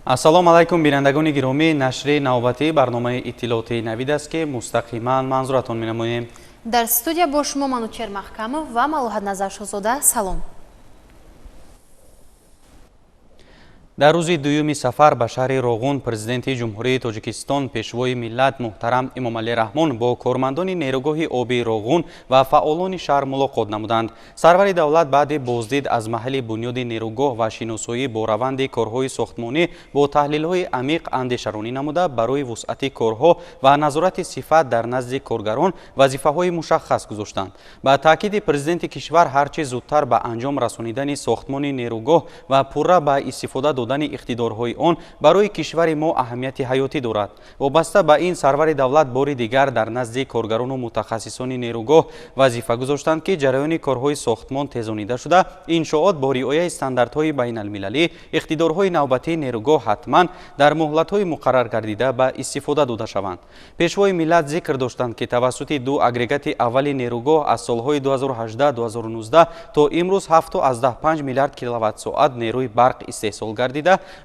Ассалому алайкум, бинандагони гиромӣ. Нашри навбатии барномаи иттилоотии Навид аст, ки мустақиман манзуратон менамоем. Дар студия бо шумо Манучер Маҳкамов ва Малоҳат Назаршоҳзода. Салом. Дар рӯзи дуюми сафар ба шаҳри Роғун президенти Ҷумҳурии Тоҷикистон, пешвои миллат муҳтарам Эмомалӣ Раҳмон бо кормандони нерӯгоҳи обии Роғун ва фаъолони шаҳр мулоқот намуданд. Сарвари давлат баъди боздид аз маҳалли бунёди нерӯгоҳ ва шиносоӣ бо раванди корҳои сохтмонӣ бо таҳлилҳои амиқ андешаронӣ намуда, барои вусъати корҳо ва назорати сифат дар назди коргарон вазифаҳои мушаххас гузоштанд. Ба таъкиди президенти кишвар, ҳар чӣ зудтар ба анҷом расонидани сохтмони нерӯгоҳ ва пурра ба истифода додани иқтидорҳои он барои кишвари мо аҳамияти ҳаётӣ дорад. Вобаста ба ин, сарвари давлат бори дигар дар назди коргарону мутахассисони нерӯгоҳ вазифа гузоштанд, ки ҷараёни корҳои сохтмон тезонида шуда, иншоот бо риояи стандартҳои байналмилалӣ, иқтидорҳои навбатии нерӯгоҳ ҳатман дар муҳлатҳои муқаррар гардида ба истифода дода шаванд. Пешвои миллат зикр доштанд, ки тавассути ду агрегати аввали нерӯгоҳ аз солҳои 2018-2019 то имрӯз 7,5 миллиард киловатт-соат нерӯи барқ истеҳсол гардида,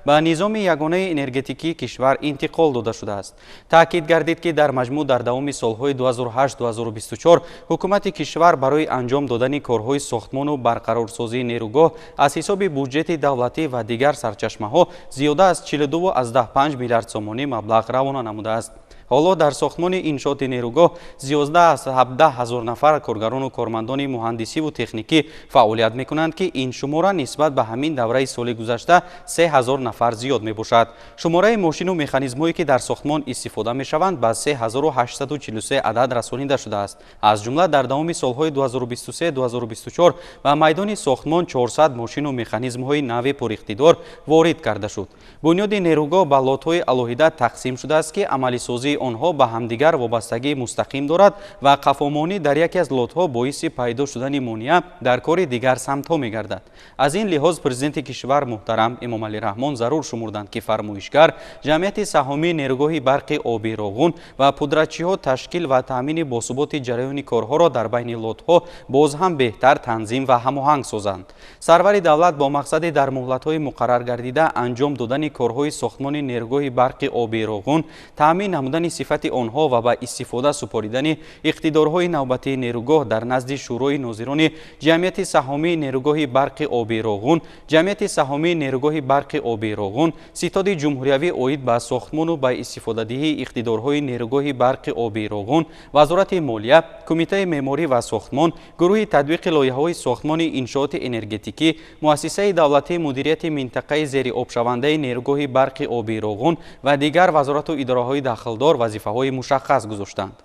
ба низоми ягонаи энергетикии кишвар интиқол дода шудааст. Таъкид гардид, ки дар маҷмӯъ дар давоми солҳои 2008-2024 ҳукумати кишвар барои анҷом додани корҳои сохтмону барқарорсозии нерӯгоҳ аз ҳисоби буҷети давлатӣ ва дигар сарчашмаҳо зиёда аз 42,5 миллиард сомонӣ маблағ равона намудааст. Ҳоло дар сохтмони иншооти нерӯгоҳ зиёда аз 17 ҳазор нафар коргарону кормандони муҳандисиву техникӣ фаъолият мекунанд, ки ин шумора нисбат ба ҳамин давраи соли гузашта 3 ҳазор нафар зиёд мебошад. Шумораи мошину механизмҳое, ки дар сохтмон истифода мешаванд, ба 3843 адад расонида шудааст. Аз ҷумла дар давоми солҳои 2023-2024 ба майдони сохтмон 400 мошину механизмҳои нави пуриқтидор ворид карда шуд. Бунёди нерӯгоҳ ба лотҳои алоҳида тақсим шудааст, ки амалисозии онҳо ба ҳамдигар вобастагии мустақим дорад ва қафомонӣ дар яке аз лотҳо боиси пайдо шудани монеа дар кори дигар самтҳо мегардад. Аз ин лиҳоз президенти кишвар муҳтарам Эмомалӣ Раҳмон зарур шумурданд, ки фармоишгар, ҷамъияти саҳомии нерӯгоҳи барқи обии Роғун ва пудратчиҳо ташкил ва таъмини босуботи ҷараёни корҳоро дар байни лотҳо боз ҳам беҳтар танзим ва ҳамоҳанг созанд. Сарвари давлат бо мақсади дар муҳлатҳои муқаррар гардида анҷом додани корҳои сохтмони нерӯгоҳи барқи обии Роғун, таъмин намудани сифати онҳо ва ба истифода супоридани иқтидорҳои навбатии нерӯгоҳ дар назди Шӯрои нозирони ҷамъияти саҳомии нерӯгоҳи барқи обии Роғун, ҷамъияти саҳомии нерӯгоҳи барқи обии Роғун, ситоди ҷумҳуриявӣ оид ба сохтмону ба истифодадиҳии иқтидорҳои нерӯгоҳи барқи обии Роғун, Вазорати молия, Кумитаи меъморӣ ва сохтмон, гурӯҳи татбиқи лоиҳаҳои сохтмони иншооти энергетикӣ, муассисаи давлатии мудирияти минтақаи зериобшавандаи нерӯгоҳи барқи обии Роғун ва дигар вазорату идораҳои дахлдор вазифаҳои мушаххас гузоштанд.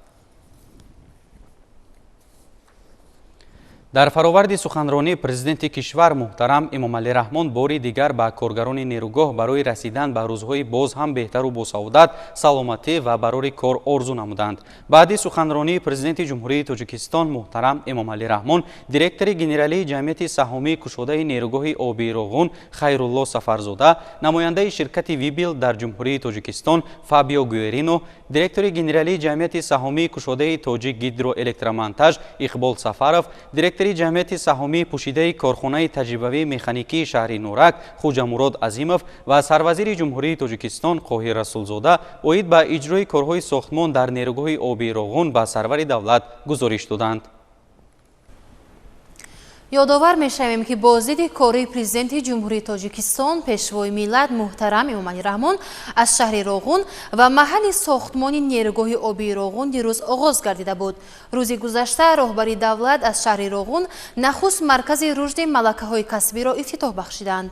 Дар фароварди суханронӣ президенти кишвар муҳтарам Эмомалӣ Раҳмон бори дигар ба коргарони нерӯгоҳ барои расидан ба рӯзҳои боз ҳам беҳтару босаодат, саломатӣ ва барори кор орзу намуданд. Баъди суханронии президенти Ҷумҳурии Тоҷикистон муҳтарам Эмомалӣ Раҳмон, директори генералии ҷамъияти саҳомии кушодаи нерӯгоҳи обии Роғун Хайрулло Сафарзода, намояндаи ширкати Вибил дар Ҷумҳурии Тоҷикистон Фабио Гуэрино, директори генералии ҷамъияти саҳомии кушодаи Тоҷик Гидроэлектромонтаж Иқбол Сафаров, директори ҷамъияти саҳомии пӯшидаи корхонаи таҷрибавии механикии шаҳри Норак Хуҷамурод Азимов ва сарвазири Ҷумҳурии Тоҷикистон Қоҳир Расулзода оид ба иҷрои корҳои сохтмон дар нерӯгоҳи обии Роғун ба сарвари давлат гузориш доданд. Ёдовар мешавем, ки боздиди кории президенти Ҷумҳурии Тоҷикистон, пешвои миллат муҳтарам Эмомалӣ Раҳмон аз шаҳри Роғун ва маҳалли сохтмони нерӯгоҳи обии Роғун дирӯз оғоз гардида буд. Рӯзи гузашта роҳбари давлат аз шаҳри Роғун нахуст маркази рушди малакаҳои касбиро ифтитоҳ бахшиданд.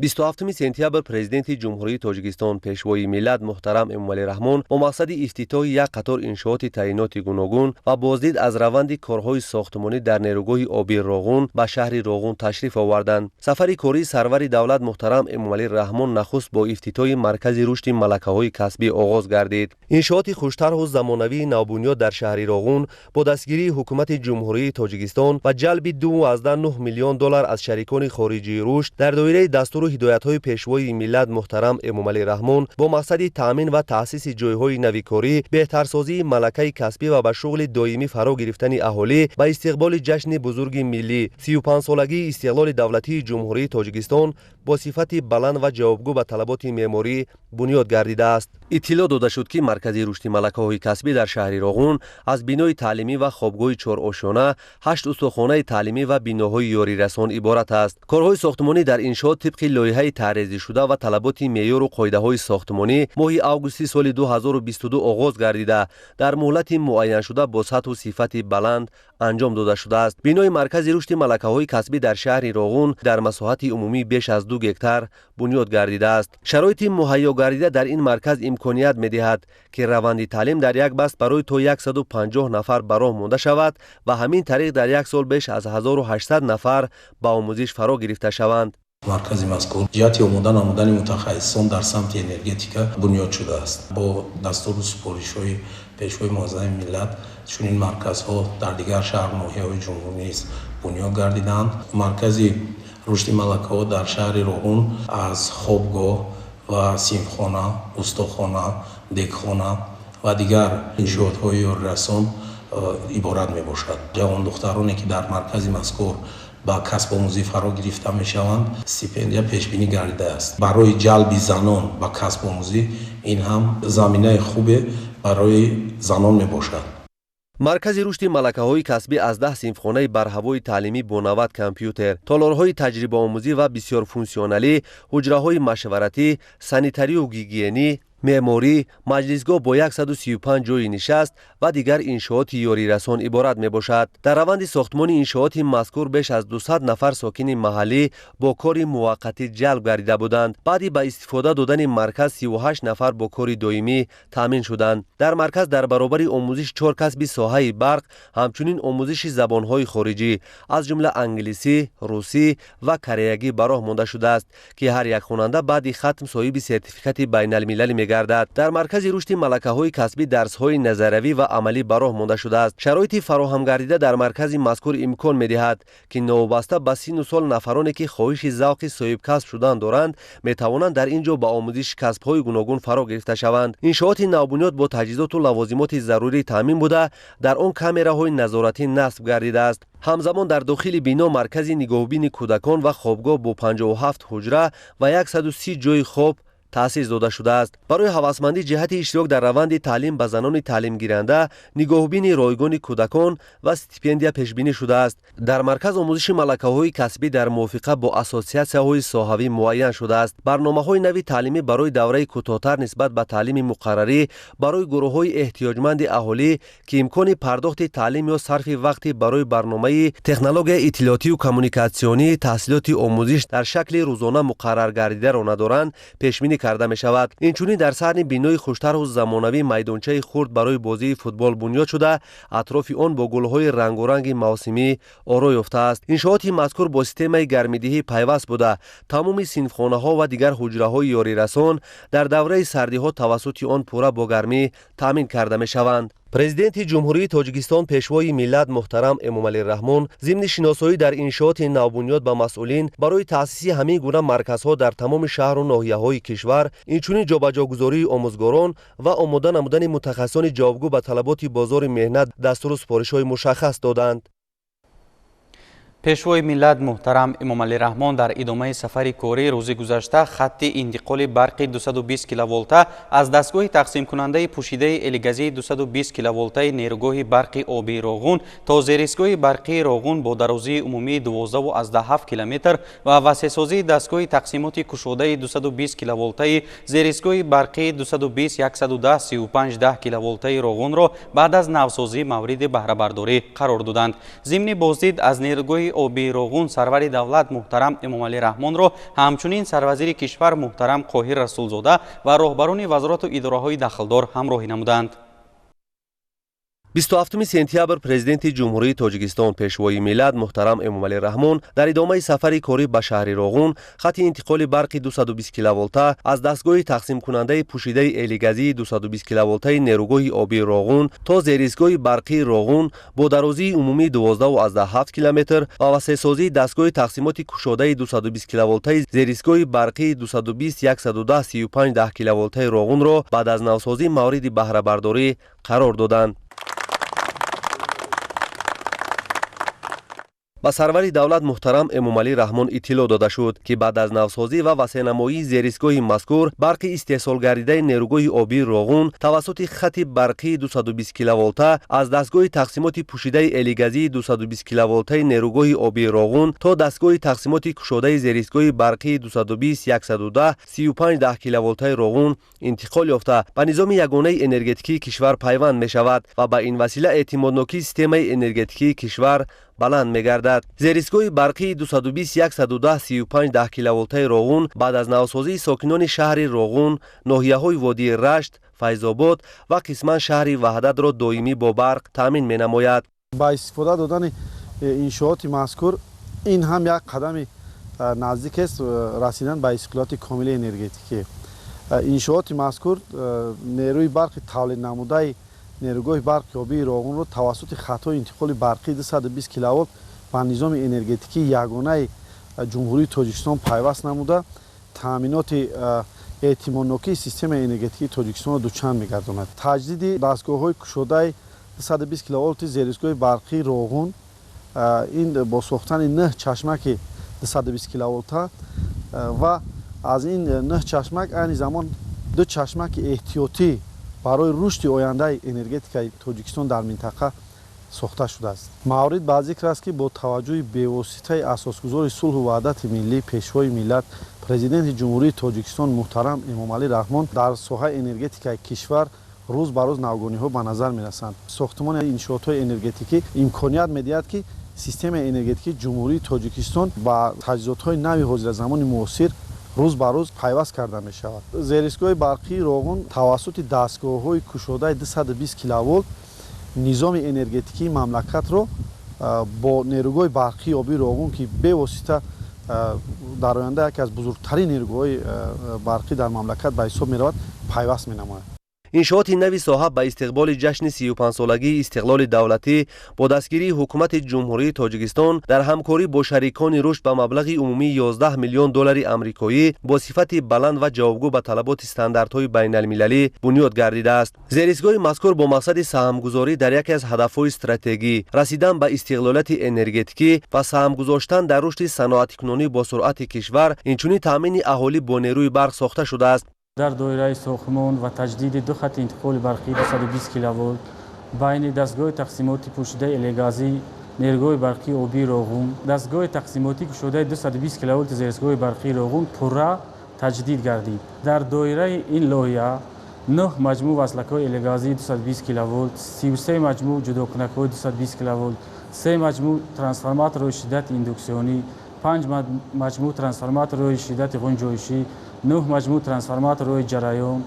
27 сентябр президенти Ҷумҳурии Тоҷикистон, пешвои миллат муҳтарам Эмомалӣ Раҳмон бо мақсади ифтитоҳи як қатор иншооти таъиноти гуногун ва боздид аз раванди корҳои сохтмонӣ дар нерӯгоҳи обии Роғун ба шаҳри Роғун ташриф оварданд. Сафари кории сарвари давлат муҳтарам Эмомалӣ Раҳмон нахуст бо ифтитоҳи маркази рушди малакаҳои касбӣ оғоз гардид. Иншооти хуштарҳу замонавии навбунёд дар шаҳри Роғун бо дастгирии ҳукумати Ҷумҳурии Тоҷикистон ва ҷалби 2,9 миллион доллар аз шарикони хориҷии рушд дар доираи дастуру ҳидоятҳои пешвои миллат муҳтарам Эмомалӣ Раҳмон бо мақсади таъмин ва таъсиси ҷойҳои навикорӣ, беҳтарсозии малакаи касбӣ ва ба шуғли доимӣ фаро гирифтани аҳолӣ ба истиқболи ҷашни бузурги миллӣ, 35-солагии истиқлоли давлатии Ҷумҳурии Тоҷикистон бо сифати баланд ва ҷавобгӯ ба талаботи меъморӣ бунёд гардидааст. Иттилоъ дода шуд, ки маркази рушди малакаҳои касбӣ дар шаҳри Роғун аз бинои таълимӣ ва хобгоҳи чорошёна, 8 устохонаи таълимӣ ва биноҳои ёрирасон иборат аст. Корҳои сохтмонӣ дар иншоот тибқи лоиҳаи таҳризишуда ва талаботи меъёру қоидаҳои сохтмонӣ моҳи августи соли 2022 оғоз гардида, дар муҳлати муайяншуда бо сатҳу сифати баланд анҷом дода шудааст. Бинои маркази рушди малакаҳои касбӣ дар шаҳри Роғун дар масоҳати умумӣ беш аз 2 гектар бунёд гардидааст. Шароити муҳайё гардида дар ин марказ имконият медиҳад, ки раванди таълим дар як баст барои то 150 нафар ба роҳ монда шавад ва ҳамин тариқ дар як сол беш аз 1800 нафар ба омӯзиш фаро гирифта шаванд. Маркази мазкур ҷиҳати омода намудани мутахассисон дар самти энергетика бунёд шудааст. Бо дастуру супоришҳои Пешвои муаззами миллат чунин марказҳо дар дигар шаҳру ноҳияҳои ҷумҳурӣ низ бунёд гардиданд. Маркази рушди малакаҳо дар шаҳри Роғун аз хобгоҳ ва синфхона, устохона, дегхона ва дигар иншоотҳои ёрирасон иборат мебошад. Ҷавондухтароне, ки дар маркази мазкур ба касбомӯзӣ фаро гирифта мешаванд, стипендия пешбинӣ гардидааст. Барои ҷалби занон ба касбомӯзӣ ин ҳам заминаи хубе барои занон мебошад. Маркази рушди малакаҳои касбӣ аз 10 синфхонаи барҳавои таълимӣ бо 90 компютер, толорҳои таҷрибаомӯзӣ ва бисёрфунксионалӣ, ҳуҷраҳои машваратӣ, санитарию гигиенӣ, меъморӣ, маҷлисгоҳ бо 135 ҷойи нишаст ва дигар иншооти ёрирасон иборат мебошад. Дар раванди сохтмони иншооти мазкур беш аз 200 нафар сокини маҳаллӣ бо кори муваққатӣ ҷалб гардида буданд. Баъди ба истифода додани марказ 38 нафар бо кори доимӣ таъмин шуданд. Дар марказ дар баробари омӯзиши 4 касби соҳаи барқ, ҳамчунин омӯзиши забонҳои хориҷӣ, аз ҷумла англисӣ, русӣ ва кореягӣ ба роҳ монда шудааст, ки ҳар як хонанда баъди хатм соҳиби сертификати байналмилалӣ мегардад. Дар маркази рушди малакаҳои касбӣ дарсҳои назариявӣ ва амалӣ ба роҳ монда шудааст. Шароити фароҳамгардида дар маркази мазкур имкон медиҳад, ки новобаста ба синну сол нафароне, ки хоҳиши завқи соҳибкасб шудан доранд, метавонанд дар ин ҷо ба омӯзиши касбҳои гуногун фаро гирифта шаванд. Иншооти навбунёд бо таҷҳизоту лавозимоти зарурӣ таъмин буда, дар он камераҳои назоратӣ насб гардидааст. Ҳамзамон дар дохили бино маркази нигоҳубини кӯдакон ва хобгоҳ бо 57 ҳуҷра ва 130 ҷойи хоб таъсис дода шудааст. Барои ҳавасмандӣ ҷиҳати иштирок дар раванди таълим ба занони таълимгиранда нигоҳубини ройгони кӯдакон ва стипендия пешбинӣ шудааст. Дар марказ омӯзиши малакаҳои касбӣ дар мувофиқа бо ассотсиатсияҳои соҳавӣ муайян шудааст. Барномаҳои нави таълимӣ барои давраи кӯтоҳтар нисбат ба таълими муқаррарӣ барои гурӯҳҳои эҳтиёҷманди аҳолӣ, ки имкони пардохти таълим ё сарфи вақти барои барномаи технологияи иттилоотию коммуникатсионӣ таҳсилоти омӯзиш дар шакли рӯзона муқаррар гардидаро надоранд, пешбинӣ карда мешавад. Инчунин дар саҳни бинои хуштарҳу замонавӣ майдончаи хурд барои бозии футбол бунёд шуда, атрофи он бо гулҳои рангоранги мавсимӣ оро ёфтааст. Иншооти мазкур бо системаи гармидиҳӣ пайваст буда, тамоми синфхонаҳо ва дигар ҳуҷраҳои ёрирасон дар давраи сардиҳо тавассути он пурра бо гармӣ таъмин карда мешаванд. Президенти Ҷумҳурии Тоҷикистон Пешвои миллат муҳтарам Эмомалӣ Раҳмон зимни шиносоӣ дар иншооти навбунёд ба масъулин барои таъсиси ҳамин гуна марказҳо дар тамоми шаҳру ноҳияҳои кишвар, инчунин ҷобаҷогузории омӯзгорон ва омода намудани мутахассисони ҷавобгӯ ба талаботи бозори меҳнат дастуру супоришҳои мушаххас доданд. Пешвои миллат муҳтарам Эмомалӣ Раҳмон дар идомаи сафари корӣ рӯзи гузашта хатти интиқоли барқи 220 киловолта аз дастгоҳи тақсимкунандаи пӯшидаи элегазии 220 киловолтаи нерӯгоҳи барқи обии Роғун то зеристгоҳи барқии Роғун бо дарозии умумии 12,7 километр ва васеъсозии дастгоҳи тақсимоти кушодаи 220 киловолтаи зеристгоҳи барқии 220 110 35 10 киловолтаи Роғунро баъд аз навсозӣ мавриди баҳрабардорӣ қарор доданд. Зимни боздид аз нерӯгоҳи обии Роғун сарвари давлат муҳтарам Эмомалӣ Раҳмонро ҳамчунин сарвазири кишвар муҳтарам Қоҳир Расулзода ва роҳбарони вазорату идораҳои дахлдор ҳамроҳӣ намуданд. 27 сентябр Президенти Ҷумҳурии Тоҷикистон Пешвои миллат муҳтарам Эмомалӣ Раҳмон дар идомаи сафари корӣ ба шаҳри Роғун хатти интиқоли барқи 220 киловолта аз дастгоҳи тақсимкунандаи пӯшидаи элегазии 220 киловолтаи нерӯгоҳи обии Роғун то зеристгоҳи барқии Роғун бо дарозии умумии 12,7 километр ва васеъсозии дастгоҳи тақсимоти кушодаи 220 киловолтаи зеристгоҳи барқии 220 110 35 10 киловолтаи Роғунро баъд аз навсозӣ мавриди баҳрабардорӣ қарор доданд. Ба сарвари давлат муҳтарам Эмомалӣ Раҳмон иттилоъ дода шуд, ки баъд аз навсозӣ ва васеънамоии зеристгоҳи мазкур барқи истеҳсолгардидаи нерӯгоҳи обии Роғун тавассути хати барқии 220 киловолта аз дастгоҳи тақсимоти пӯшидаи элегазии 220 киловолтаи нерӯгоҳи обии Роғун то дастгоҳи тақсимоти кушодаи зеристгоҳи барқии 220 110 35 киловолтаи Роғун интиқол ёфта ба низоми ягонаи энергетикии кишвар пайванд мешавад ва ба ин васила эътимоднокии системаи энергетикии кишвар баланд мегардад. Зеристгоҳи барқии 220 110 35 киловолтаи Роғун баъд аз навсозии сокинони шаҳри Роғун, ноҳияҳои водии Рашт, Файзобод ва қисман шаҳри Ваҳдатро доимӣ бо барқ таъмин менамояд. Ба истифода додани иншооти мазкур ин ҳам як қадами наздик аст расидан ба истиқлолияти комили энергетикӣ. Иншооти мазкур нерӯи барқи тавлиднамудаи нерӯгоҳи барқи обии Роғунро тавассути хатҳои интиқоли барқии 220 киловолт ба низоми энергетикии ягонаи Ҷумҳурии Тоҷикистон пайваст намуда таъминоти эътимоднокии системаи энергетикии Тоҷикистонро дучанд мегардонад. Таҷдиди дастгоҳҳои кушодаи 220 киловолти зеристгоҳи барқии Роғун ин бо сохтани 9 чашмаки 220 киловолта ва аз ин 9 чашмак айни замон 2 чашмаки эҳтиётӣ барои рушди ояндаи энергетикаи Тоҷикистон дар минтақа сохта шудааст. Маврид ба зикр аст, ки бо таваҷҷӯҳи бевоситаи асосгузори сулҳу ваҳдати миллӣ, Пешвои миллат, Президенти Ҷумҳурии Тоҷикистон муҳтарам Эмомалӣ Раҳмон дар соҳаи энергетикаи кишвар рӯз ба рӯз навгониҳо ба назар мерасанд. Сохтмони иншоотҳои энергетикӣ имконият медиҳад, ки системаи энергетикии Ҷумҳурии Тоҷикистон ба таҷҳизотҳои нави ҳозиразамони муосир рӯз ба рӯз пайваст карда мешавад. Зеристгоҳи барқии Роғун тавассути дастгоҳҳои кушодаи 220 киловолт низоми энергетикии мамлакатро бо нерӯгоҳи барқии обии Роғун, ки бевосита дар оянда яке аз бузургтарин нерӯгоҳҳои барқӣ дар мамлакат ба ҳисоб меравад, пайваст менамояд. Иншооти нави соҳа ба истиқболи ҷашни 35-солагии истиқлоли давлатӣ бо дастгирии ҳукумати Ҷумҳурии Тоҷикистон дар ҳамкорӣ бо шарикони рушд ба маблағи умумии 11 миллион доллари амрикоӣ бо сифати баланд ва ҷавобгӯ ба талаботи стандартҳои байналмилалӣ бунёд гардидааст. Зеристгоҳи мазкур бо мақсади саҳмгузорӣ дар яке аз ҳадафҳои стратегӣ, расидан ба истиқлолияти энергетикӣ ва саҳм гузоштан дар рушди саноатикунонӣ бо суръати кишвар, инчунин таъмини аҳолӣ бо нерӯи барқ сохта шудааст. Дар доираи сохтмон ва таҷдиди ду хати интиқоли барқии 220 киловолт байни дастгоҳи тақсимоти пӯшидаи элегазӣ нерӯгоҳи барқии обии Роғун, дастгоҳи тақсимотӣ кушодаи 220 киловолти зеристгоҳи барқии Роғун пурра таҷдид гардид. Дар доираи ин лоиҳа 9 маҷмӯъ васлакҳои элегазии 220 киловолт, 33 маҷмӯъ ҷудокунакҳои 220 киловолт, 3 маҷмӯъ трансформаторҳои шиддати индуксионӣ, 5 маҷмӯъ трансформаторҳои шиддати ғунҷоишӣ, 9 маҷмӯъ трансформаторҳои ҷараён,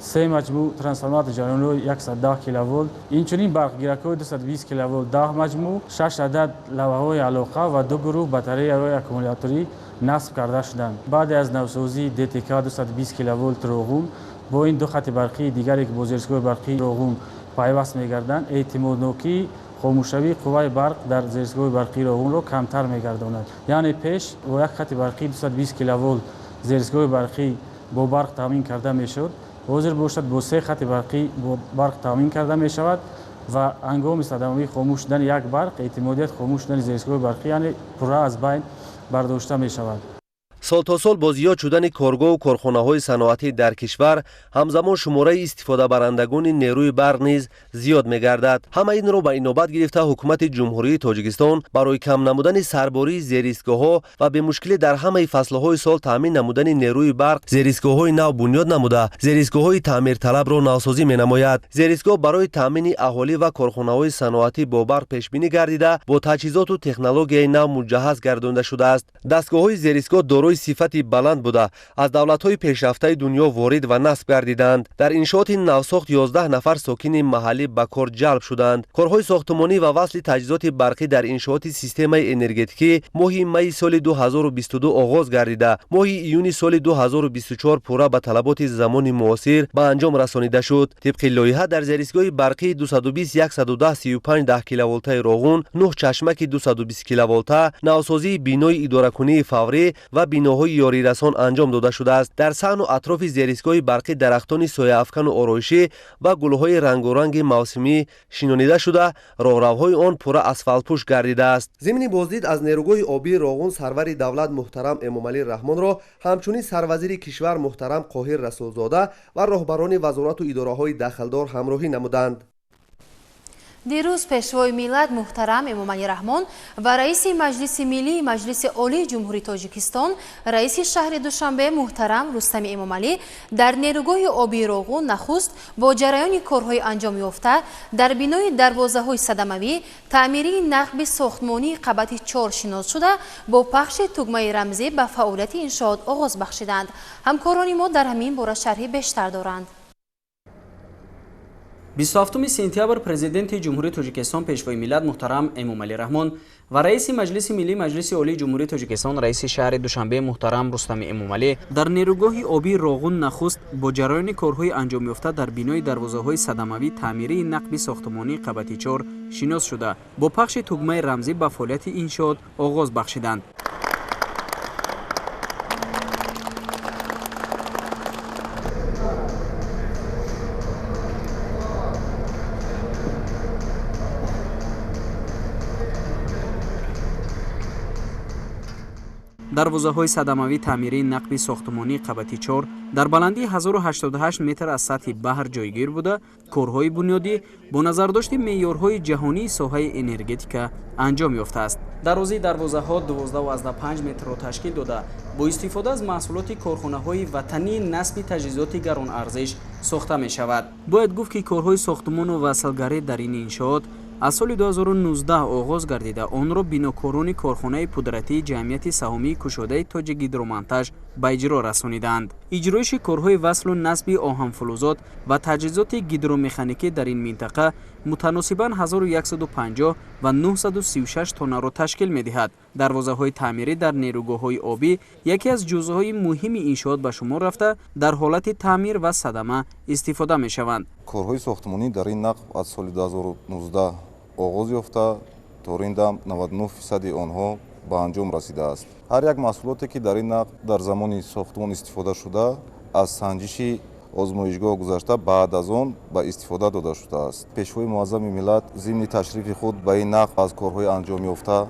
3 маҷмӯъ трансформатор ҷараёнҳои 110 киловолт, инчунин барқгиракҳои 220 киловолт 10 маҷмӯъ, 6 адад лавҳаҳои алоқа ва 2 гурӯҳ батареяҳои аккумуляторӣ насб карда шуданд. Баъде аз навсозии ДТК 220 киловолт Роғун бо ин ду хати барқии дигаре, ки бо зеристгоҳи барқии Роғун пайваст мегарданд, эътимоднокии хомӯшавии қувваи барқ дар зеристгоҳи барқии Роғунро камтар мегардонад. Яъне пеш бо як хати барқии 220 киловолт зеристгоҳи барқӣ бо барқ таъмин карда мешуд, ҳозир бошад бо 3 хати барқӣ бо барқ таъмин карда мешавад ва ҳангоми садамавии хомӯш шудани як барқ эҳтимолият хомӯш шудани зеристгоҳи барқӣ яъне пурра аз байн бардошта мешавад. Сол то сол бо зиёд шудани коргоҳу корхонаҳои саноатӣ дар кишвар ҳамзамон шумораи истифодабарандагони нерӯи барқ низ зиёд мегардад. Ҳама инро ба инобат гирифта ҳукумати Ҷумҳурии Тоҷикистон барои кам намудани сарбории зеристгоҳҳо ва бемушкилӣ дар ҳамаи фаслҳои сол таъмин намудани нерӯи барқ зеристгоҳҳои нав бунёд намуда зеристгоҳҳои таъмирталабро навсозӣ менамояд. Зеристгоҳ барои таъмини аҳолӣ ва корхонаҳои саноатӣ бо барқ пешбинӣ гардида бо таҷҳизоту технологияи нав муҷаҳҳаз гардонда шудааст. Дастгоҳҳои зеристгоҳ дорои сифати баланд буда аз давлатҳои пешрафтаи дунё ворид ва насб гардиданд. Дар иншооти навсохт 11 нафар сокини маҳаллӣ ба кор ҷалб шуданд. Корҳои сохтмонӣ ва васли таҷҳизоти барқӣ дар иншооти системаи энергетикӣ моҳи майи соли 2022 оғоз гардида моҳи июни соли 2024 пурра ба талаботи замони муосир ба анҷом расонида шуд. Тибқи лоиҳа дар зеристгоҳи барқии 220 110 35 киловолтаи Роғун 9 чашмаки 220 киловолта, навсозии бинои идоракунии фаврӣ ва биноҳои ёрирасон анҷом дода шудааст. Дар саҳну атрофи зеристгоҳи барқӣ дарахтони сояафкану ороишӣ ва гулҳои рангоранги мавсимӣ шинонида шуда, роҳравҳои он пурра асфалтпӯш гардидааст. Зимни боздид аз нерӯгоҳи обии Роғун сарвари давлат муҳтарам Эмомалӣ Раҳмонро ҳамчунин сарвазири кишвар муҳтарам Қоҳир Расулзода ва роҳбарони вазорату идораҳои дахлдор ҳамроҳӣ намуданд. Дирӯз Пешвои миллат муҳтарам Эмомалӣ Раҳмон ва раиси Маҷлиси Миллии Маҷлиси Олии Ҷумҳурии Тоҷикистон, раиси шаҳри Душанбе муҳтарам Рустами Эмомалӣ дар нерӯгоҳи обии Роғун нахуст бо ҷараёни корҳои анҷом ёфта дар бинои дарвозаҳои садамавӣ таъмирии нақби сохтмонии қабати 4 шинос шуда, бо пахши тугмаи рамзӣ ба фаъолияти иншоот оғоз бахшиданд. Ҳамкорони мо дар ҳамин бора шарҳи бештар доранд. 27 сентябр Президенти Ҷумҳурии Тоҷикистон Пешвои миллат муҳтарам Эмомалӣ Раҳмон ва раиси Маҷлиси Миллии Маҷлиси Олии Ҷумҳурии Тоҷикистон, раиси шаҳри Душанбе муҳтарам Рустами Эмомалӣ дар нерӯгоҳи обии Роғун нахуст бо ҷараёни корҳои анҷомёфта дар бинои дарвозаҳои садамавӣ таъмирии нақби сохтмонии қабати 4 шинос шуда, бо пахши тугмаи рамзӣ ба фаъолияти иншоот оғоз бахшиданд. Дарвозаҳои садамавӣ таъмирии нақби сохтмонии қабати 4 дар баландии 1088 метр аз сатҳи баҳр ҷойгир буда, корҳои бунёдӣ бо назардошти меъёрҳои ҷаҳонии соҳаи энергетика анҷом ёфтааст. Дарозии дарвозаҳо 12,5 метрро ташкил дода, бо истифода аз маҳсулоти корхонаҳои ватании насби таҷҳизоти гаронарзиш сохта мешавад. Бояд гуфт, ки корҳои сохтмону васлгарӣ дар ин иншоот аз соли 2019 оғоз гардида, онро бинокорони корхонаи пудратии ҷамъияти саҳомии кушодаи Тоҷикгидромонтаж ба иҷро расонидаанд. Иҷроиши корҳои васлу насби оҳанфулӯзот ва таҷҳизоти гидромеханикӣ дар ин минтақа мутаносибан 1150 ва 936 тоннаро ташкил медиҳад. Дарвозаҳои таъмирӣ дар нерӯгоҳҳои обӣ яке аз ҷузъҳои муҳими иншоот ба шумор рафта, дар ҳолати таъмир ва садама истифода мешаванд. Корҳои сохтмонӣ дар ин нақб аз соли 2019 оғоз ёфта, то ин дам 99% онҳо ба анҷом расидааст. Ҳар як маҳсулоте, ки дар ин нақб дар замони сохтмон истифода шуда, аз санҷиши озмоишгоҳ гузашта, баъд аз он ба истифода дода шудааст. Пешвои муаззами миллат зимни ташрифи худ ба ин нақб аз корҳои анҷомёфта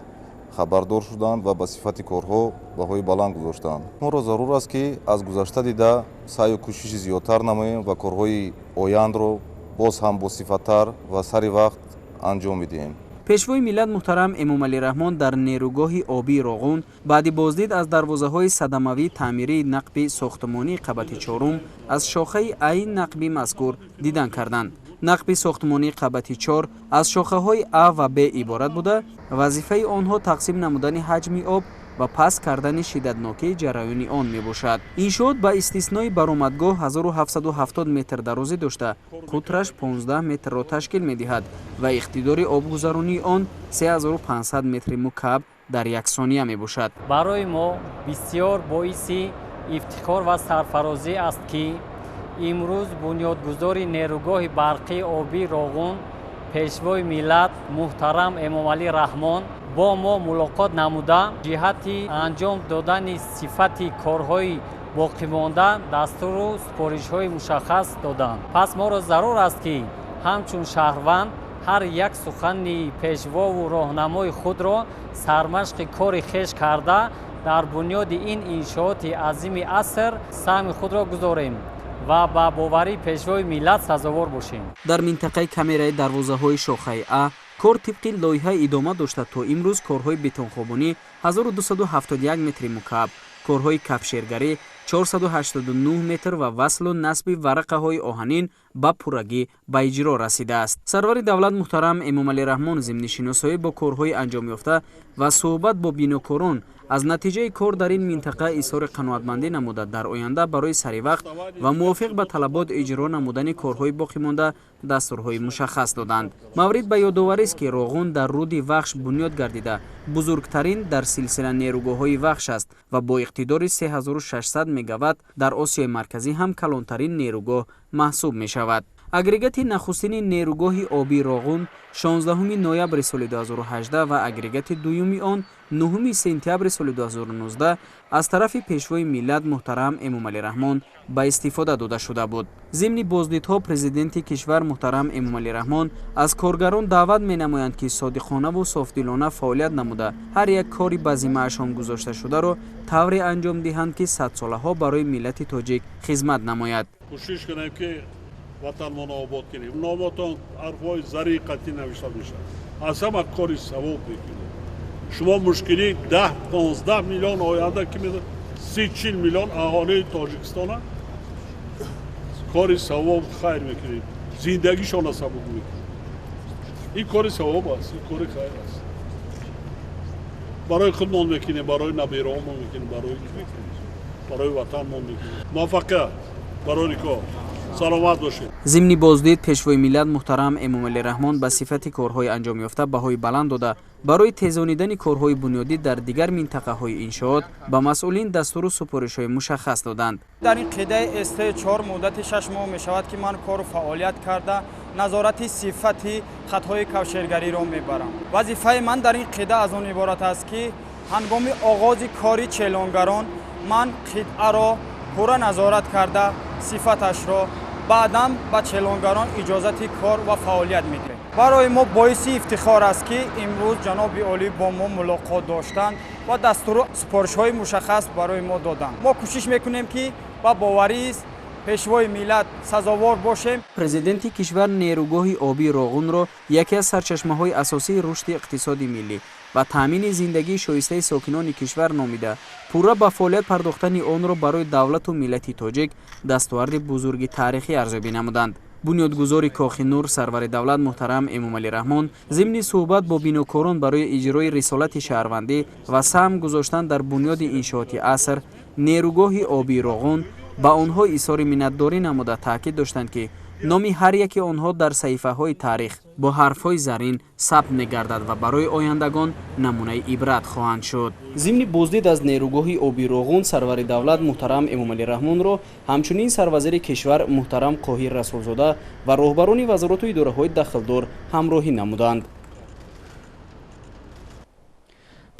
хабардор шуданд ва ба сифати корҳо баҳои баланд гузоштанд. Моро зарур аст, ки аз гузашта дида саъю кӯшиши зиёдтар намоем ва корҳои ояндро боз ҳам босифаттар ва сари вақт анҷом медиҳем. Пешвои миллат муҳтарам Эмомалӣ Раҳмон дар нерӯгоҳи обии Роғун баъди боздид аз дарвозаҳои садамавӣ таъмирии нақби сохтмонии қабати 4 аз шохаи Ай нақби мазкур дидан карданд. Нақби сохтмонии қабати 4 аз шохаҳои А ва Б иборат буда, вазифаи онҳо тақсим намудани ҳаҷми об ва паст кардани шиддатнокии ҷараёни он мебошад. Иншоот ба истиснои баромадгоҳ 1770 метр дарозӣ дошта, қутраш 15 метрро ташкил медиҳад ва иқтидори обгузаронии он 3500 метри мукааб дар як сония мебошад. Барои мо бисёр боиси ифтихор ва сарфарозӣ аст, ки имрӯз бунёдгузори нерӯгоҳи барқии обии Роғун Пешвои миллат муҳтарам Эмомалӣ Раҳмон бо мо мулоқот намуда, ҷиҳати анҷом додани сифати корҳои боқимонда дастуру супоришҳои мушаххас доданд. Пас моро зарур аст, ки ҳамчун шаҳрванд ҳар як сухани пешвову роҳнамои худро сармашқи кори хеш карда, дар бунёди ин иншооти азими аср саҳми худро гузорем ва ба боварии Пешвои миллат сазовор бошем. Дар минтақаи камераи дарвозаҳои шохаи А кор тибқи лоиҳа идома дошта, то имрӯз корҳои бетонхобонӣ 1271 метри мукааб, корҳои кафшергарӣ 489 метр ва васлу насби варақаҳои оҳанин ба пуррагӣ ба иҷро расидааст. Сарвари давлат муҳтарам Эмомалӣ Раҳмон зимни шиносоӣ бо корҳои анҷомёфта ва суҳбат бо бинокорон аз натиҷаи кор дар ин минтақа изҳори қаноатмандӣ намуда, дар оянда барои саривақт ва мувофиқ ба талабот иҷро намудани корҳои боқимонда дастурҳои мушаххас доданд. Маврид ба ёдоварист, ки Роғун дар руди Вахш бунёд гардида, бузургтарин дар силсила нерӯгоҳҳои Вахш аст ва бо иқтидори 3600 мегаватт дар Осиёи Марказӣ ҳам калонтарин нерӯгоҳ маҳсуб мешавад. Агрегати нахустини нерӯгоҳи обии Роғун 16 ноябри соли 2018 ва агрегати дуюми он 9 сентябри соли 2019 аз тарафи Пешвои миллат муҳтарам Эмомалӣ Раҳмон ба истифода дода шуда буд. Зимни боздидҳо президенти кишвар муҳтарам Эмомалӣ Раҳмон аз коргарон даъват менамоянд, ки содиқонаву софдилона фаъолият намуда, ҳар як кори ба зиммаашон гузошташударо тавре анҷом диҳанд, ки садсолаҳо барои миллати тоҷик хизмат намояд. Кӯшиш кунем, ки ватанмонро обод кунем. Номотон ҳарфҳои зарии қатъӣ навишта мешавад. Аз ҳама кори савоб мекунед. Шумо мушкили 10-15 миллион, оянда ки 30-40 миллион аҳолии Тоҷикистона кори савоб, хайр мекунед, зиндагишонро сабук мекунед. Ин кори савоб аст, ин кори хайр аст. Барои худмон мекунем, барои набераҳомон мекунем, барои ки мекунем, барои ватанмон мекунем. Муваффақият барои кор, саломат бошед. Зимни боздид Пешвои миллат муҳтарам Эмомалӣ Раҳмон ба сифати корҳои анҷомёфта баҳои баланд дода, барои тезонидани корҳои бунёдӣ дар дигар минтақаҳои иншоот ба масъулин дастуру супоришҳои мушаххас доданд. Дар ин қидаи СТ4 муддати 6 моҳ мешавад, ки ман кору фаъолият карда, назорати сифати хатҳои кавшергариро мебарам. Вазифаи ман дар ин қида аз он иборат аст, ки ҳангоми оғози кори челонгарон ман қитъаро пурра назорат карда, сифаташро баъдан ба челонгарон иҷозати кор ва фаъолият медиҳем. Барои мо боиси ифтихор аст, ки имрӯз ҷаноби олӣ бо мо мулоқот доштанд ва дастуру супоришҳои мушаххас барои мо доданд. Мо кӯшиш мекунем, ки ба боварист Пешвои миллат сазовор бошем. Президенти кишвар нерӯгоҳи обии Роғунро яке аз сарчашмаҳои асосии рушди иқтисоди миллӣ ва таъмини зиндагии шоистаи сокинони кишвар номида, пурра ба фаъолият пардохтани онро барои давлату миллати тоҷик дастоварди бузурги таърихӣ арзёбӣ намуданд. Бунёдгузори Кохи Нур, сарвари давлат муҳтарам Эмомалӣ Раҳмон зимни суҳбат бо бинокорон барои иҷрои рисолати шаҳрвандӣ ва саҳм гузоштан дар бунёди иншооти аср, нерӯгоҳи обии Роғун, ба онҳо изҳори миннатдорӣ намуда, таъкид доштанд, ки номи ҳар яки онҳо дар саҳифаҳои таърих бо ҳарфҳои зарин сабт мегардад ва барои ояндагон намунаи ибрат хоҳанд шуд. Зимни боздид аз нерӯгоҳи обии Роғун сарвари давлат муҳтарам Эмомалӣ Раҳмонро ҳамчунин сарвазири кишвар муҳтарам Қоҳир Расулзода ва роҳбарони вазорату идораҳои дахлдор ҳамроҳӣ намуданд.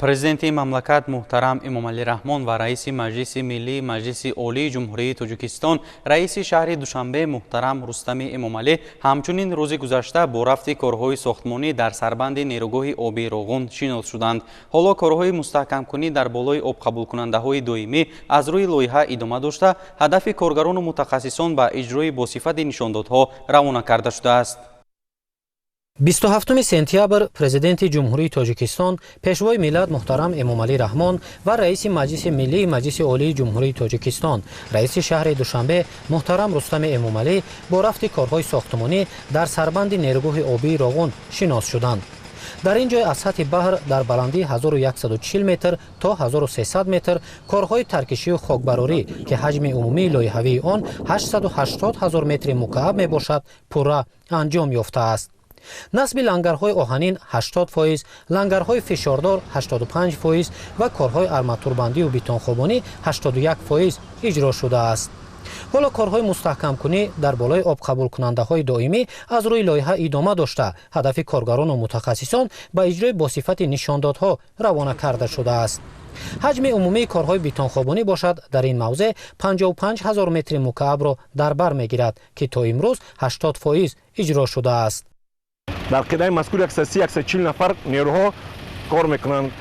Президенти мамлакат муҳтарам Эмомалӣ Раҳмон ва раиси Маҷлиси Миллии Маҷлиси Олии Ҷумҳурии Тоҷикистон, раиси шаҳри Душанбе муҳтарам Рустами Эмомалӣ ҳамчунин рӯзи гузашта бо рафти корҳои сохтмонӣ дар сарбанди нерӯгоҳи обии Роғун шинос шуданд. Ҳоло корҳои мустаҳкамкунӣ дар болои обқабулкунандаҳои доимӣ аз рӯи лоиҳа идома дошта, ҳадафи коргарону мутахассисон ба иҷрои босифати нишондодҳо равона карда шудааст. 27 сентябр Президенти Ҷумҳурии Тоҷикистон, Пешвои миллат муҳтарам Эмомалӣ Раҳмон ва раиси Маҷлиси Миллии Маҷлиси Олии Ҷумҳурии Тоҷикистон, раиси шаҳри Душанбе муҳтарам Рустами Эмомалӣ бо рафти корҳои сохтмонӣ дар сарбанди нерӯгоҳи обии Роғун шинос шуданд. Дар ин ҷой аз сатҳи баҳр дар баландии 1140 метр то 1300 метр корҳои таркишию хокбарорӣ, ки ҳаҷми умумии лоиҳавии он 880 ҳазор метри мукааб мебошад, пурра анҷом ёфтааст. Насби лангарҳои оҳанин 80%, лангарҳои фишордор 85% ва корҳои арматурбандию бетонхобонӣ 81% иҷро шудааст. Ҳоло корҳои мустаҳкамкунӣ дар болои обқабулкунандаҳои доимӣ аз рӯи лоиҳа идома дошта, ҳадафи коргарону мутахассисон ба иҷрои босифати нишондодҳо равона карда шудааст. Ҳаҷми умумии корҳои бетонхобонӣ бошад, дар ин мавзеъ 55 ҳазор метри мукаабро дар бар мегирад, ки то имрӯз 80% иҷро шудааст. Дар қидаи мазкур 130-140 нафар нерӯҳо кор мекунанд.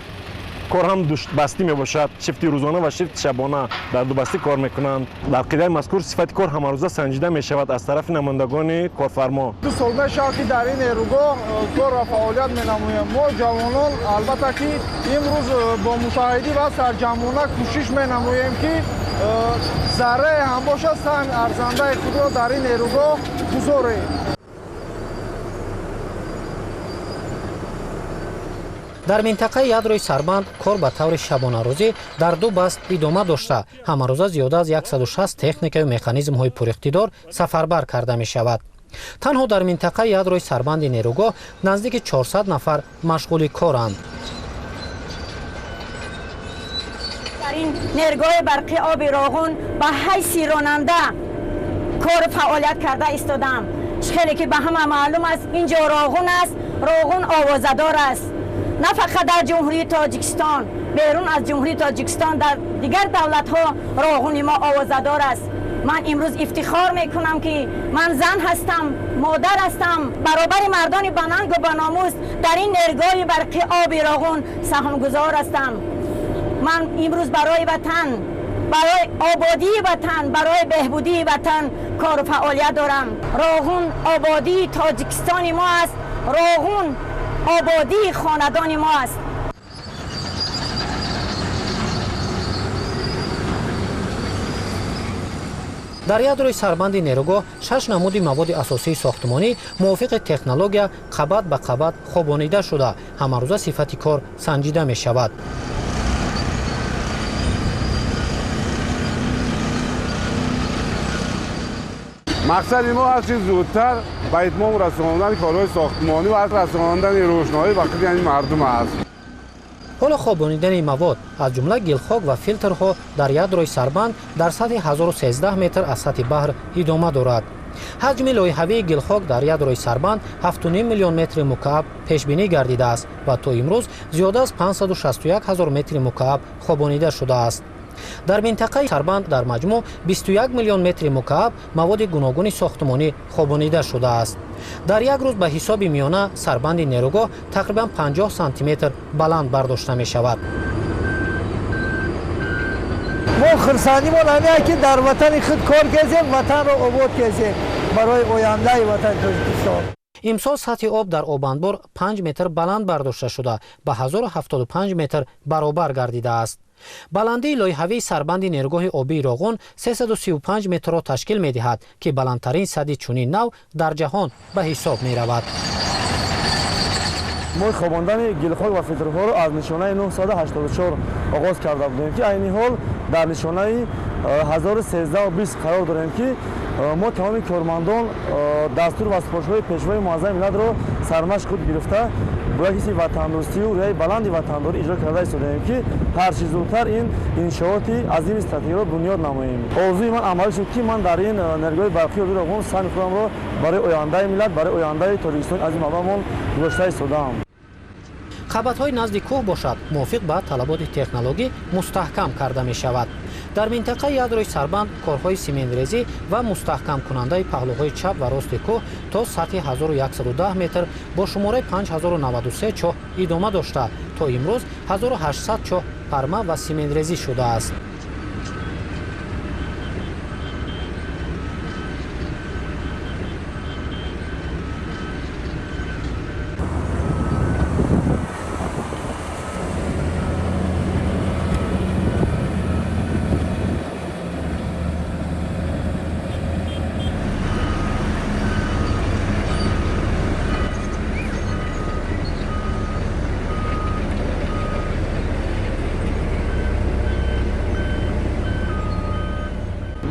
Кор ҳам дубастӣ мебошад, шифти рӯзона ва шифти шабона дар дубастӣ кор мекунанд. Дар қидаи мазкур сифати кор ҳамарӯза санҷида мешавад аз тарафи намояндагони корфармо. 2 сол мешавад, ки дар ин нерӯгоҳ кор ва фаъолият менамоем. Мо ҷавонон албатта ки имрӯз бо мушоҳидӣ ва сарҷамъона кӯшиш менамоем, ки заррае ҳам бошад саҳми арзандаи худро дар ин нерӯгоҳ гузорем. Дар минтақаи ядрои сарбанд кор ба таври шабонарӯзӣ дар ду баст идома дошта, ҳамарӯза зиёда аз 160 техникаю механизмҳои пуриқтидор сафарбар карда мешавад. Танҳо дар минтақаи ядрои сарбанди нерӯгоҳ наздики 400 нафар машғули коранд. Дар ин нерӯгоҳи барқи оби Роғун ба ҳайси ронанда кору фаъолият карда истодаам. Хеле ки ба ҳама маълум аст, инҷо Роғун аст, Роғун овозадор аст. На фақат дар Ҷумҳурии Тоҷикистон, берун аз Ҷумҳурии Тоҷикистон, дар дигар давлатҳо Роғуни мо овозадор аст. Ман имрӯз ифтихор мекунам, ки ман зан ҳастам, модар ҳастам, баробари мардони банангу баномус дар ин нерӯгоҳи барқи оби Роғун саҳмгузор ҳастам. Ман имрӯз барои ватан, барои ободии ватан, барои беҳбудии ватан кору фаъолият дорам. Роғун ободии Тоҷикистони мо аст, Роғун ободии хонадони мо аст. Дар ядрои сарбанди нерӯгоҳ 6 намуди маводи асосии сохтмонӣ мувофиқи технология қабат ба қабат хобонида шуда, ҳамарӯза сифати кор санҷида мешавад. Мақсади мо ҳарчи зудтар ба итмом расондани корҳои сохтмонӣ ва расондани рӯшноӣ ба қисми мардум аст. Ҳоло хобонидани мавод аз ҷумла гилхок ва филтрҳо дар ядрои сарбанд дар сатҳи 1013 метр аз сатҳи баҳр идома дорад. Ҳаҷми лоиҳавии гилхок дар ядрои сарбанд 7,5 миллион метри мукааб пешбинӣ гардидааст ва то имрӯз зиёда аз 561 ҳазор метри мукааб хобонида шудааст. Дар минтақаи сарбанд дар маҷмӯъ 21 миллион метри мукааб маводи гуногуни сохтмонӣ хобонида шудааст. Дар як рӯз ба ҳисоби миёна сарбанди нерӯгоҳ тақрибан 50 сантиметр баланд бардошта мешавад. Мо хурсандимон ҳамеа, ки дар ватани худ кор кезем, ватанро обод кезем барои ояндаи ватани Тоҷикистон. Имсол сатҳи об дар обанбор 5 метр баланд бардошта шуда, ба 1075 метр баробар гардидааст. Баландии лоиҳавии сарбанди нерӯгоҳи обии Роғун 335 метрро ташкил медиҳад, ки баландтарин садди чунин нав дар ҷаҳон ба ҳисоб меравад. Мо хобондани гилхок ва филтрҳоро аз нишонаи 984 оғоз карда будем, ки айни ҳол дар нишонаи 1013-20 қарор дорем, ки мо тамоми кормандон дастур ва супоришҳои Пешвои муаззами миллатро сармашқ худ гирифта, бо як ҳисси ватандӯстию рӯяи баланди ватандорӣ иҷро карда истодаем, ки ҳарчи зудтар ин иншооти азими стратегиро бунёд намоем. Орзуи ман амалӣ шуд, ки ман дар ин нерӯгоҳи барқии оби Роғун саҳми худамро барои ояндаи миллат, барои ояндаи Тоҷикистони азими мамлакатамон гузошта истодаам. Қабатҳои назди кӯҳ бошад мувофиқ ба талаботи технологӣ мустаҳкам карда мешавад. Дар минтақаи ядрои сарбанд корҳои симентрезӣ ва мустаҳкамкунандаи паҳлӯҳои чап ва рости кӯҳ то сатҳи 1110 метр бо шумораи 5093 чоҳ идома дошта, то имрӯз 1800 чоҳ парма ва симентрезӣ шудааст.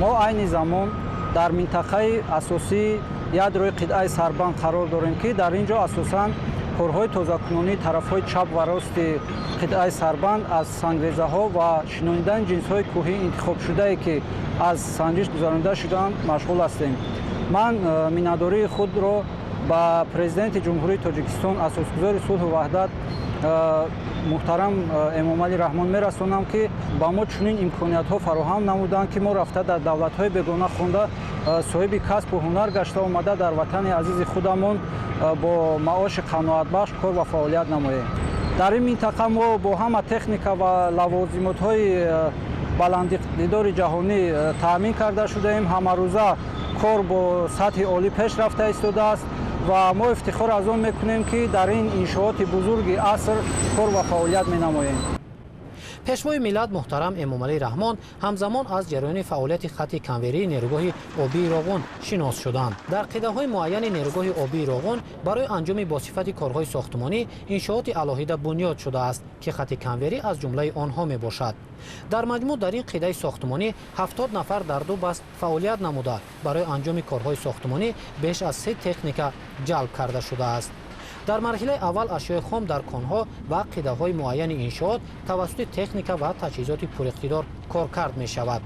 Мо айни замон дар минтақаи асосии ядрои қитъаи сарбанд қарор дорем, ки дар ин ҷо асосан корҳои тозакунонии тарафҳои чап ва рости қитъаи сарбанд аз сангрезаҳо ва шинонидани ҷинсҳои кӯҳӣ интихобшудае, ки аз санҷиш гузаронида шудаанд, машғул ҳастем. Ман миннатдории худро ба Президенти Ҷумҳурии Тоҷикистон, асосгузори сулҳу ваҳдат муҳтарам Эмомалӣ Раҳмон мерасонам, ки ба мо чунин имкониятҳо фароҳам намуданд, ки мо рафта дар давлатҳои бегона хонда, соҳиби касбу ҳунар гашта омада, дар ватани азизи худамон бо маоши қаноатбахш кор ва фаъолият намоем. Дар ин минтақа мо бо ҳама техника ва лавозимотҳои баландиқтидори ҷаҳонӣ таъмин карда шудаем. Ҳамарӯза кор бо сатҳи олӣ пеш рафта истодааст ва мо ифтихор аз он мекунем, ки дар ин иншооти бузурги аср кор ва фаъолият менамоем. Пешвои миллат муҳтарам Эмомалӣ Раҳмон ҳамзамон аз ҷараёни фаъолияти хатти конвейерии нерӯгоҳи обии Роғун шинос шуданд. Дар қитъаҳои муайяни нерӯгоҳи обии Роғун барои анҷоми босифати корҳои сохтмонӣ иншооти алоҳида бунёд шудааст, ки хатти конвейерӣ аз ҷумлаи онҳо мебошад. Дар маҷмӯъ дар ин қитъаи сохтмонӣ 70 нафар дар ду баст фаъолият намуда, барои анҷоми корҳои сохтмонӣ беш аз 3 техника ҷалб карда шудааст. Дар марҳилаи аввал ашёи хом дар конҳо ва қитъаҳои муайяни иншоот тавассути техника ва таҷҳизоти пуриқтидор коркард мешавад.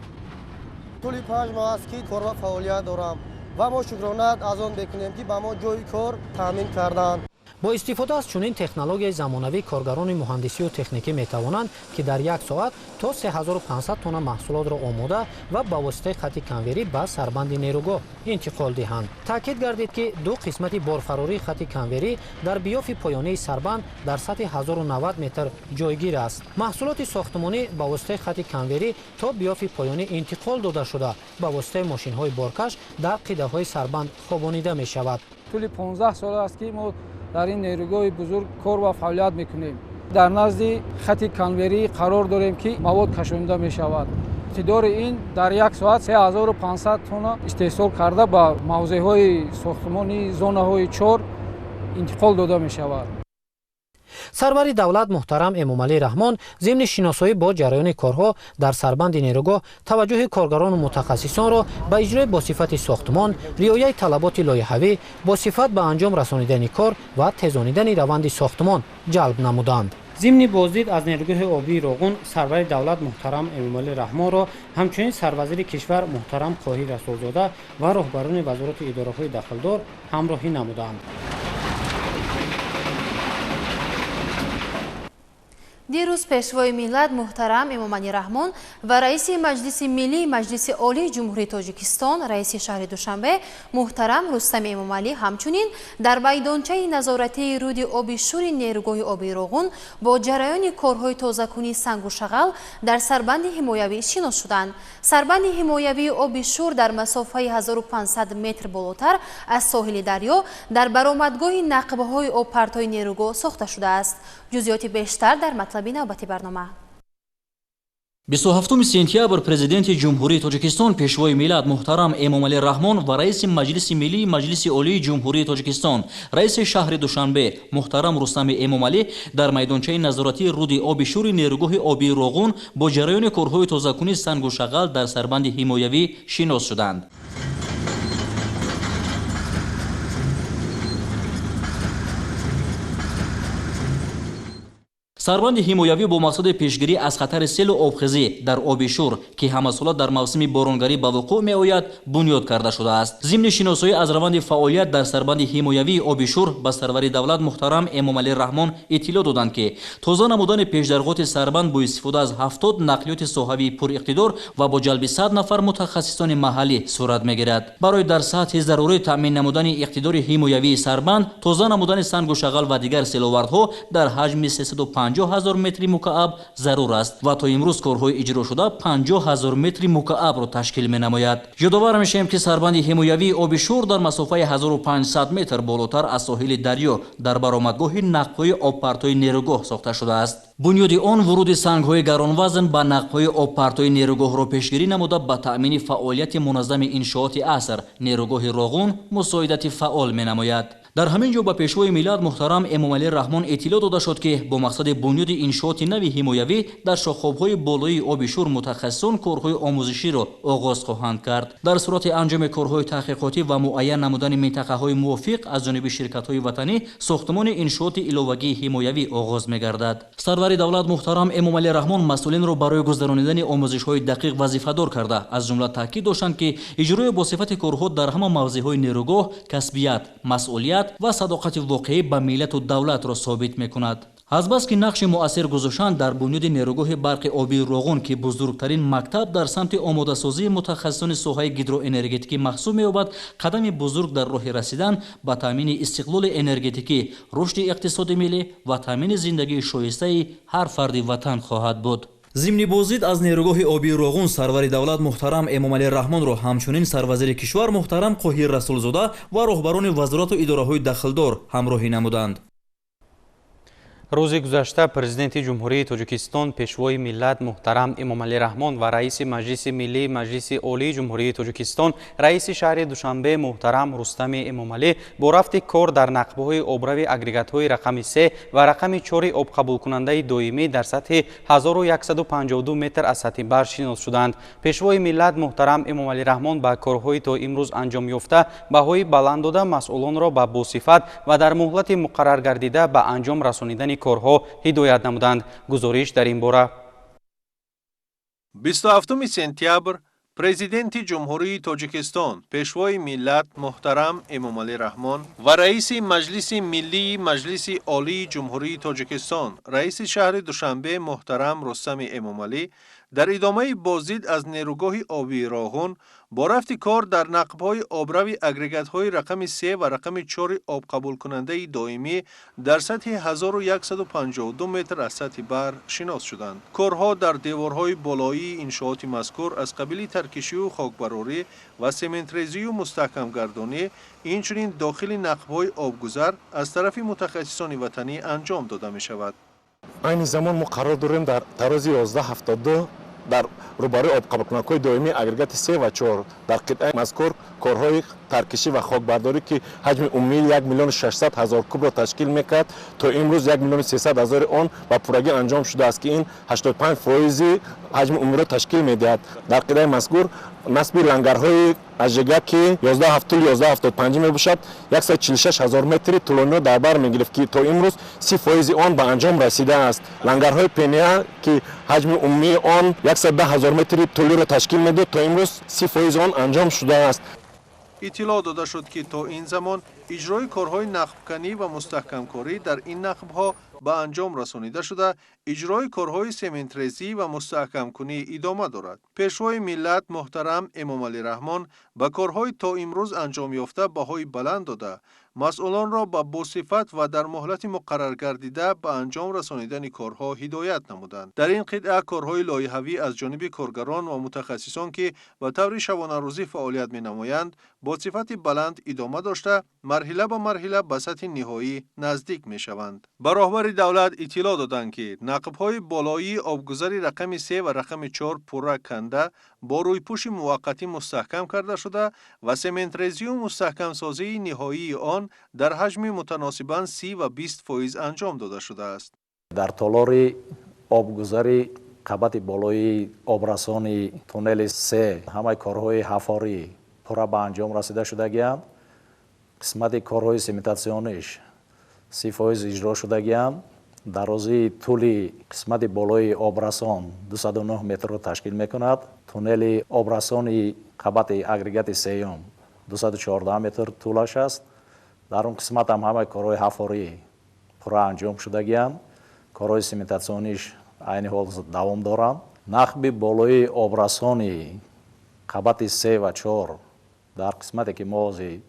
Тӯли 5 моҳ аст, ки кор ва фаъолият дорам. Ва мо шукрона аз он мекунем, ки ба мо ҷои кор таъмин карданд. Бо истифода аз чунин технологияи замонавӣ коргарони муҳандисию техникӣ метавонанд, ки дар як соат то 3500 тонна маҳсулотро омода ва ба воситаи хати конверӣ ба сарбанди нерӯгоҳ интиқол диҳанд. Таъкид гардид, ки ду қисмати борфарории хати конверӣ дар биёфи поёнии сарбанд дар сатҳи 1090 метр ҷойгир аст. Маҳсулоти сохтмонӣ ба воситаи хати конверӣ то биёфи поёнӣ интиқол дода шуда, ба воситаи мошинҳои боркаш дар қидаҳои сарбанд хобонида мешавад. Тӯли 15 сол аст, ки мо дар ин нерӯгоҳи бузург кор ва фаъолият мекунем. Дар назди хати конверӣ қарор дорем, ки мавод кашонида мешавад. Иқтидори ин дар як соат 3500 тонна истеҳсол карда, ба мавзеъҳои сохтмонии зонаҳои 4 интиқол дода мешавад. Сарвари давлат муҳтарам Эмомалӣ Раҳмон зимни шиносоӣ бо ҷараёни корҳо дар сарбанди нерӯгоҳ таваҷҷӯҳи коргарону мутахассисонро ба иҷрои босифати сохтмон, риояи талаботи лоиҳавӣ, босифат ба анҷом расонидани кор ва тезонидани раванди сохтмон ҷалб намуданд. Зимни боздид аз нерӯгоҳи обии Роғун сарвари давлат муҳтарам Эмомалӣ Раҳмонро ҳамчунин сарвазири кишвар муҳтарам Қоҳир Расулзода ва роҳбарони вазорату идораҳои дахлдор ҳамроҳӣ намуданд. Дирӯз Пешвои миллат муҳтарам Эмомалӣ Раҳмон ва раиси Маҷлиси Миллии Маҷлиси Олии Ҷумҳурии Тоҷикистон, раиси шаҳри Душанбе муҳтарам Рустами Эмомалӣ ҳамчунин дар майдончаи назоратии руди оби Шури нерӯгоҳи обии Роғун бо ҷараёни корҳои тозакунии сангу шағал дар сарбанди ҳимоявӣ шинос шуданд. Сарбанди ҳимоявии оби Шур дар масофаи 1500 метр болотар аз соҳили дарё дар баромадгоҳи нақбҳои обпартои нерӯгоҳ сохта шудааст. Ҷузъиёти бештар дар матлаби навбати барнома. 27 сентябр Президенти Ҷумҳурии Тоҷикистон, Пешвои миллат муҳтарам Эмомалӣ Раҳмон ва раиси Маҷлиси Миллии Маҷлиси Олии Ҷумҳурии Тоҷикистон, раиси шаҳри Душанбе муҳтарам Рустами Эмомалӣ дар майдончаи назоратии руди оби Шури нерӯгоҳи обии Роғун бо ҷараёни корҳои тозакунии сангу шағал дар сарбанди ҳимоявӣ шинос шуданд. Сарбанди ҳимоявӣ бо мақсади пешгирӣ аз хатари селу обхезӣ дар оби Шур, ки ҳамасола дар мавсими боронгарӣ ба вуқӯъ меояд, бунёд карда шудааст. Зимни шиносоӣ аз раванди фаъолият дар сарбанди ҳимоявии оби Шур ба сарвари давлат муҳтарам Эмомалӣ Раҳмон иттилоъ доданд, ки тоза намудани пешдарғоти сарбанд бо истифода аз 70 нақлиёти соҳавии пуриқтидор ва бо ҷалби 100 нафар мутахассисони маҳаллӣ сурат мегирад. Барои дар сатҳи зарурӣ таъмин намудани иқтидори ҳимоявии сарбанд, тоза намудани сангу шағал ва дигар селовардҳо дар ҳаҷми 350 ҳазор метри мукааб зарур аст ва то имрӯз корҳои иҷрошуда 50 ҳазор метри мукаабро ташкил менамояд. Ёдовар мешавем, ки сарбанди ҳимоявии оби Шур дар масофаи 1500 метр болотар аз соҳили дарё дар баромадгоҳи нақбҳои обпартои нерӯгоҳ сохта шудааст. Бунёди он вуруди сангҳои гаронвазн ба нақбҳои обпартои нерӯгоҳро пешгирӣ намуда, ба таъмини фаъолияти муназзами иншооти аср нерӯгоҳи Роғун мусоидати фаъол менамояд. Дар ҳамин ҷо ба Пешвои миллат муҳтарам Эмомалӣ Раҳмон иттилоъ дода шуд, ки бо мақсади бунёди иншооти нави ҳимоявӣ дар шохобҳои болоии оби Шур мутахассисон корҳои омӯзиширо оғоз хоҳанд кард. Дар сурати анҷоми корҳои таҳқиқотӣ ва муайян намудани минтақаҳои мувофиқ аз ҷониби ширкатҳои ватанӣ сохтмони иншооти иловагии ҳимоявӣ оғоз мегардад. Сарвари давлат муҳтарам Эмомалӣ Раҳмон масъулинро барои гузаронидани омӯзишҳои дақиқ вазифадор карда, аз ҷумла таъкид доштанд, ки иҷрои босифати корҳо дар ҳама мавзеъҳои нерӯгоҳ касбият, масъулият ва садоқати воқеӣ ба миллату давлатро собит мекунад. Азбаски нақши муассир гузоштан дар бунёди нерӯгоҳи барқи обии Роғун, ки бузургтарин мактаб дар самти омодасозии мутахассисони соҳаи гидроэнергетикӣ маҳсуб меёбад, қадами бузург дар роҳи расидан ба таъмини истиқлоли энергетикӣ, рушди иқтисоди миллӣ ва таъмини зиндагии шоистаи ҳар фарди ватан хоҳад буд. Зимни боздид аз нерӯгоҳи обии Роғун сарвари давлат муҳтарам Эмомалӣ Раҳмонро ҳамчунин сарвазири кишвар муҳтарам Қоҳир Расулзода ва роҳбарони вазорату идораҳои дахлдор ҳамроҳӣ намуданд. Рӯзи гузашта Президенти Ҷумҳурии Тоҷикистон, Пешвои миллат муҳтарам Эмомалӣ Раҳмон ва раиси Маҷлиси Миллии Маҷлиси Олии Ҷумҳурии Тоҷикистон, раиси шаҳри Душанбе муҳтарам Рустами Эмомалӣ бо рафти кор дар нақбҳои обрави агрегатҳои рақами 3 ва рақами 4 обқабулкунандаи доимӣ дар сатҳи 1152 метр аз сатҳи баҳр шинос шуданд. Пешвои миллат муҳтарам Эмомалӣ Раҳмон ба корҳои то имрӯз анҷом ёфта баҳои баланд дода, масъулонро ба босифат ва дар муҳлати муқарраргардида ба анҷом расонидани корҳо ҳидоят намуданд. Гузориш дар ин бора. 27 сентябр Президенти Ҷумҳурии Тоҷикистон, Пешвои миллат муҳтарам Эмомалӣ Раҳмон ва раиси Маҷлиси Миллии Маҷлиси Олии Ҷумҳурии Тоҷикистон, раиси шаҳри Душанбе муҳтарам Рустами Эмомалӣ дар идомаи боздид аз нерӯгоҳи обии Роғун бо рафти кор дар нақбҳои обрави агрегатҳои рақами 3 ва рақами 4 обқабулкунандаи доимӣ дар сатҳи 1152 метр аз сатҳи баҳр шинос шуданд. Корҳо дар деворҳои болоии иншооти мазкур аз қабили таркишию хокбарорӣ ва сементрезию мустаҳкамгардонӣ, инчунин дохили нақбҳои обгузар аз тарафи мутахассисони ватанӣ анҷом дода мешавад. Айни замон мо қарор дорем дар тарози 1172 дар рӯбарӯи обқабулкунакҳои доимии агрегати 3 ва 4. Дар қитъаи мазкур корҳои таркишӣ ва хокбардорӣ, ки ҳаҷми умумии 1 600 000 кубро ташкил мекард, то имрӯз 1 300 000 он ба пуррагӣ анҷом шудааст, ки ин 85% ҳаҷми умумиро ташкил медиҳад. Дар қитъаи мазкур насби лангарҳои ажига, ки 11,7 11,75 мебошад, 146 ҳазор метри тӯлониро дар бар мегирифт, ки то имрӯз 30% он ба анҷом расидааст. Лангарҳои пения, ки ҳаҷми умумии он 110 ҳазор метри тӯлиро ташкил медод, то имрӯз 30% он анҷом шудааст. Иттилоъ дода шуд, ки то ин замон иҷрои корҳои нақбканӣ ва мустаҳкамкорӣ дар ин нақбҳо ба анҷом расонида шуда, иҷрои корҳои сементрезӣ ва мустаҳкамкунӣ идома дорад. Пешвои миллат муҳтарам Эмомалӣ Раҳмон ба корҳои то имрӯз анҷомёфта баҳои баланд дода, масъулонро ба босифат ва дар муҳлати муқарраргардида ба анҷом расонидани корҳо ҳидоят намуданд. Дар ин қитъа корҳои лоиҳавӣ аз ҷониби коргарон ва мутахассисон, ки ба таври шабонарӯзӣ фаъолият менамоянд, бо сифати баланд идома дошта, марҳила ба марҳила ба сатҳи ниҳоӣ наздик мешаванд. Ба роҳбари давлат иттилоъ доданд, ки нақбҳои болоии обгузари рақами 3 ва рақами 4 пурра канда, бо рӯйпӯши муваққатӣ мустаҳкам карда шуда ва сементрезию мустаҳкамсозии ниҳоии он дар ҳаҷми мутаносибан 30 ва 20% анҷом дода шудааст. Дар толори обгузари қабати болои обрасони туннели 3 ҳамаи корҳои ҳафорӣ пурра ба анҷом расида шудагианд. Қисмати корҳои сементатсиониш 30% иҷро шудагианд. Дарозии тӯли қисмати болои обрасон 209 метрро ташкил мекунад. Туннели обрасони қабати агрегати сеюм 214 метр тӯлаш аст. Дар он қисмат ҳам ҳамаи корҳои ҳафорӣ пурра анҷом шудагианд. Корҳои сементатсиониш айни ҳол давом доранд. Нақби болои обрасони қабати 3 ва 4 дар қисмате ки мо ҳозир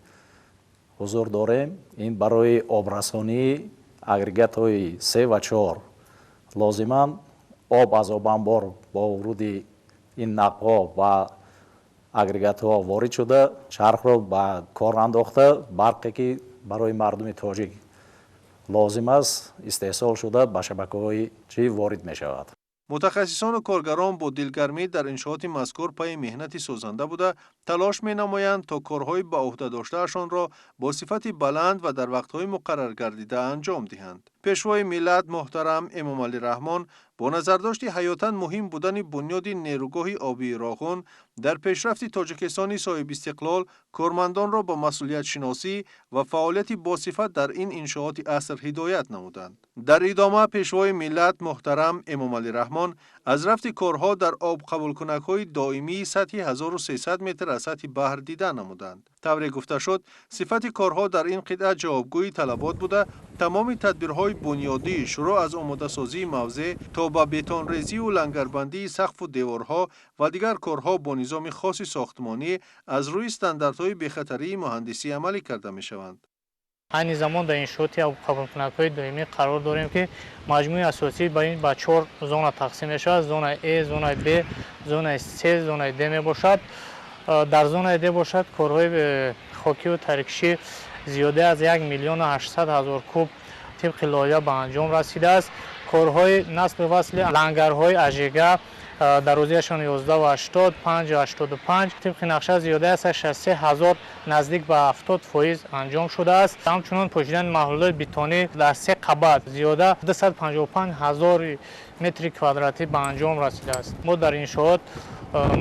ҳузур дорем, ин барои обрасонии агрегатҳои 3 ва 4 лозиманд. Об аз обанбор бо вуруди ин нақбҳо ба агрегатҳо ворид шуда, чархро ба кор андохта, барқе ки барои мардуми тоҷик лозим аст, истеҳсол шуда ба шабакаҳои чӣ ворид мешавад. Мутахассисону коргарон бо дилгармӣ дар иншооти мазкур пайи меҳнати созанда буда, талош менамоянд, то корҳои ба ӯҳда доштаашонро бо сифати баланд ва дар вақтҳои муқарраргардида анҷом диҳанд. Пешвои миллат муҳтарам Эмомалӣ Раҳмон бо назардошти ҳаётан муҳим будани бунёди нерӯгоҳи обии Роғун дар пешрафти Тоҷикистони соҳибистиқлол кормандонро ба масъулиятшиносӣ ва фаъолияти босифат дар ин иншооти аср ҳидоят намуданд. Дар идома Пешвои миллат муҳтарам Эмомалӣ Раҳмон аз рафти корҳо дар обқабулкунакҳои доимии сатҳи 1300 метр аз сатҳи баҳр дида намуданд. Тавре гуфта шуд, сифати корҳо дар ин қитъа ҷавобгӯи талабот буда, тамоми тадбирҳои бунёдӣ шурӯъ аз омодасозии мавзеъ то ба бетонрезию лангарбандии сақфу деворҳо ва дигар корҳо бо низоми хоси сохтмонӣ аз рӯи стандартҳои бехатарии муҳандисӣ амалӣ карда мешаванд. Айни замон дар иншооти қабулкунакҳои доимӣ қарор дорем, ки маҷмӯи асосӣ ба ин ба чор зона тақсим мешавад: зонаи э, зонаи б, зонаи с, зонаи д мебошад. Дар зонаи д бошад, корҳои хокиву таркишӣ зиёда аз 1 800 000 куб тибқи лоиҳа ба анҷом расидааст. Корҳои насби васли лангарҳои ажега дарозиашон 11,80, 5,85, тибқи нақша зиёда аз 63 000, наздик ба 70% анҷом шудааст. Ҳамчунон пӯшидани маҳлулои бетонӣ дар се қабат зиёда 255 ҳазори метри квадратӣ ба анҷом расидааст. Мо дар иншоот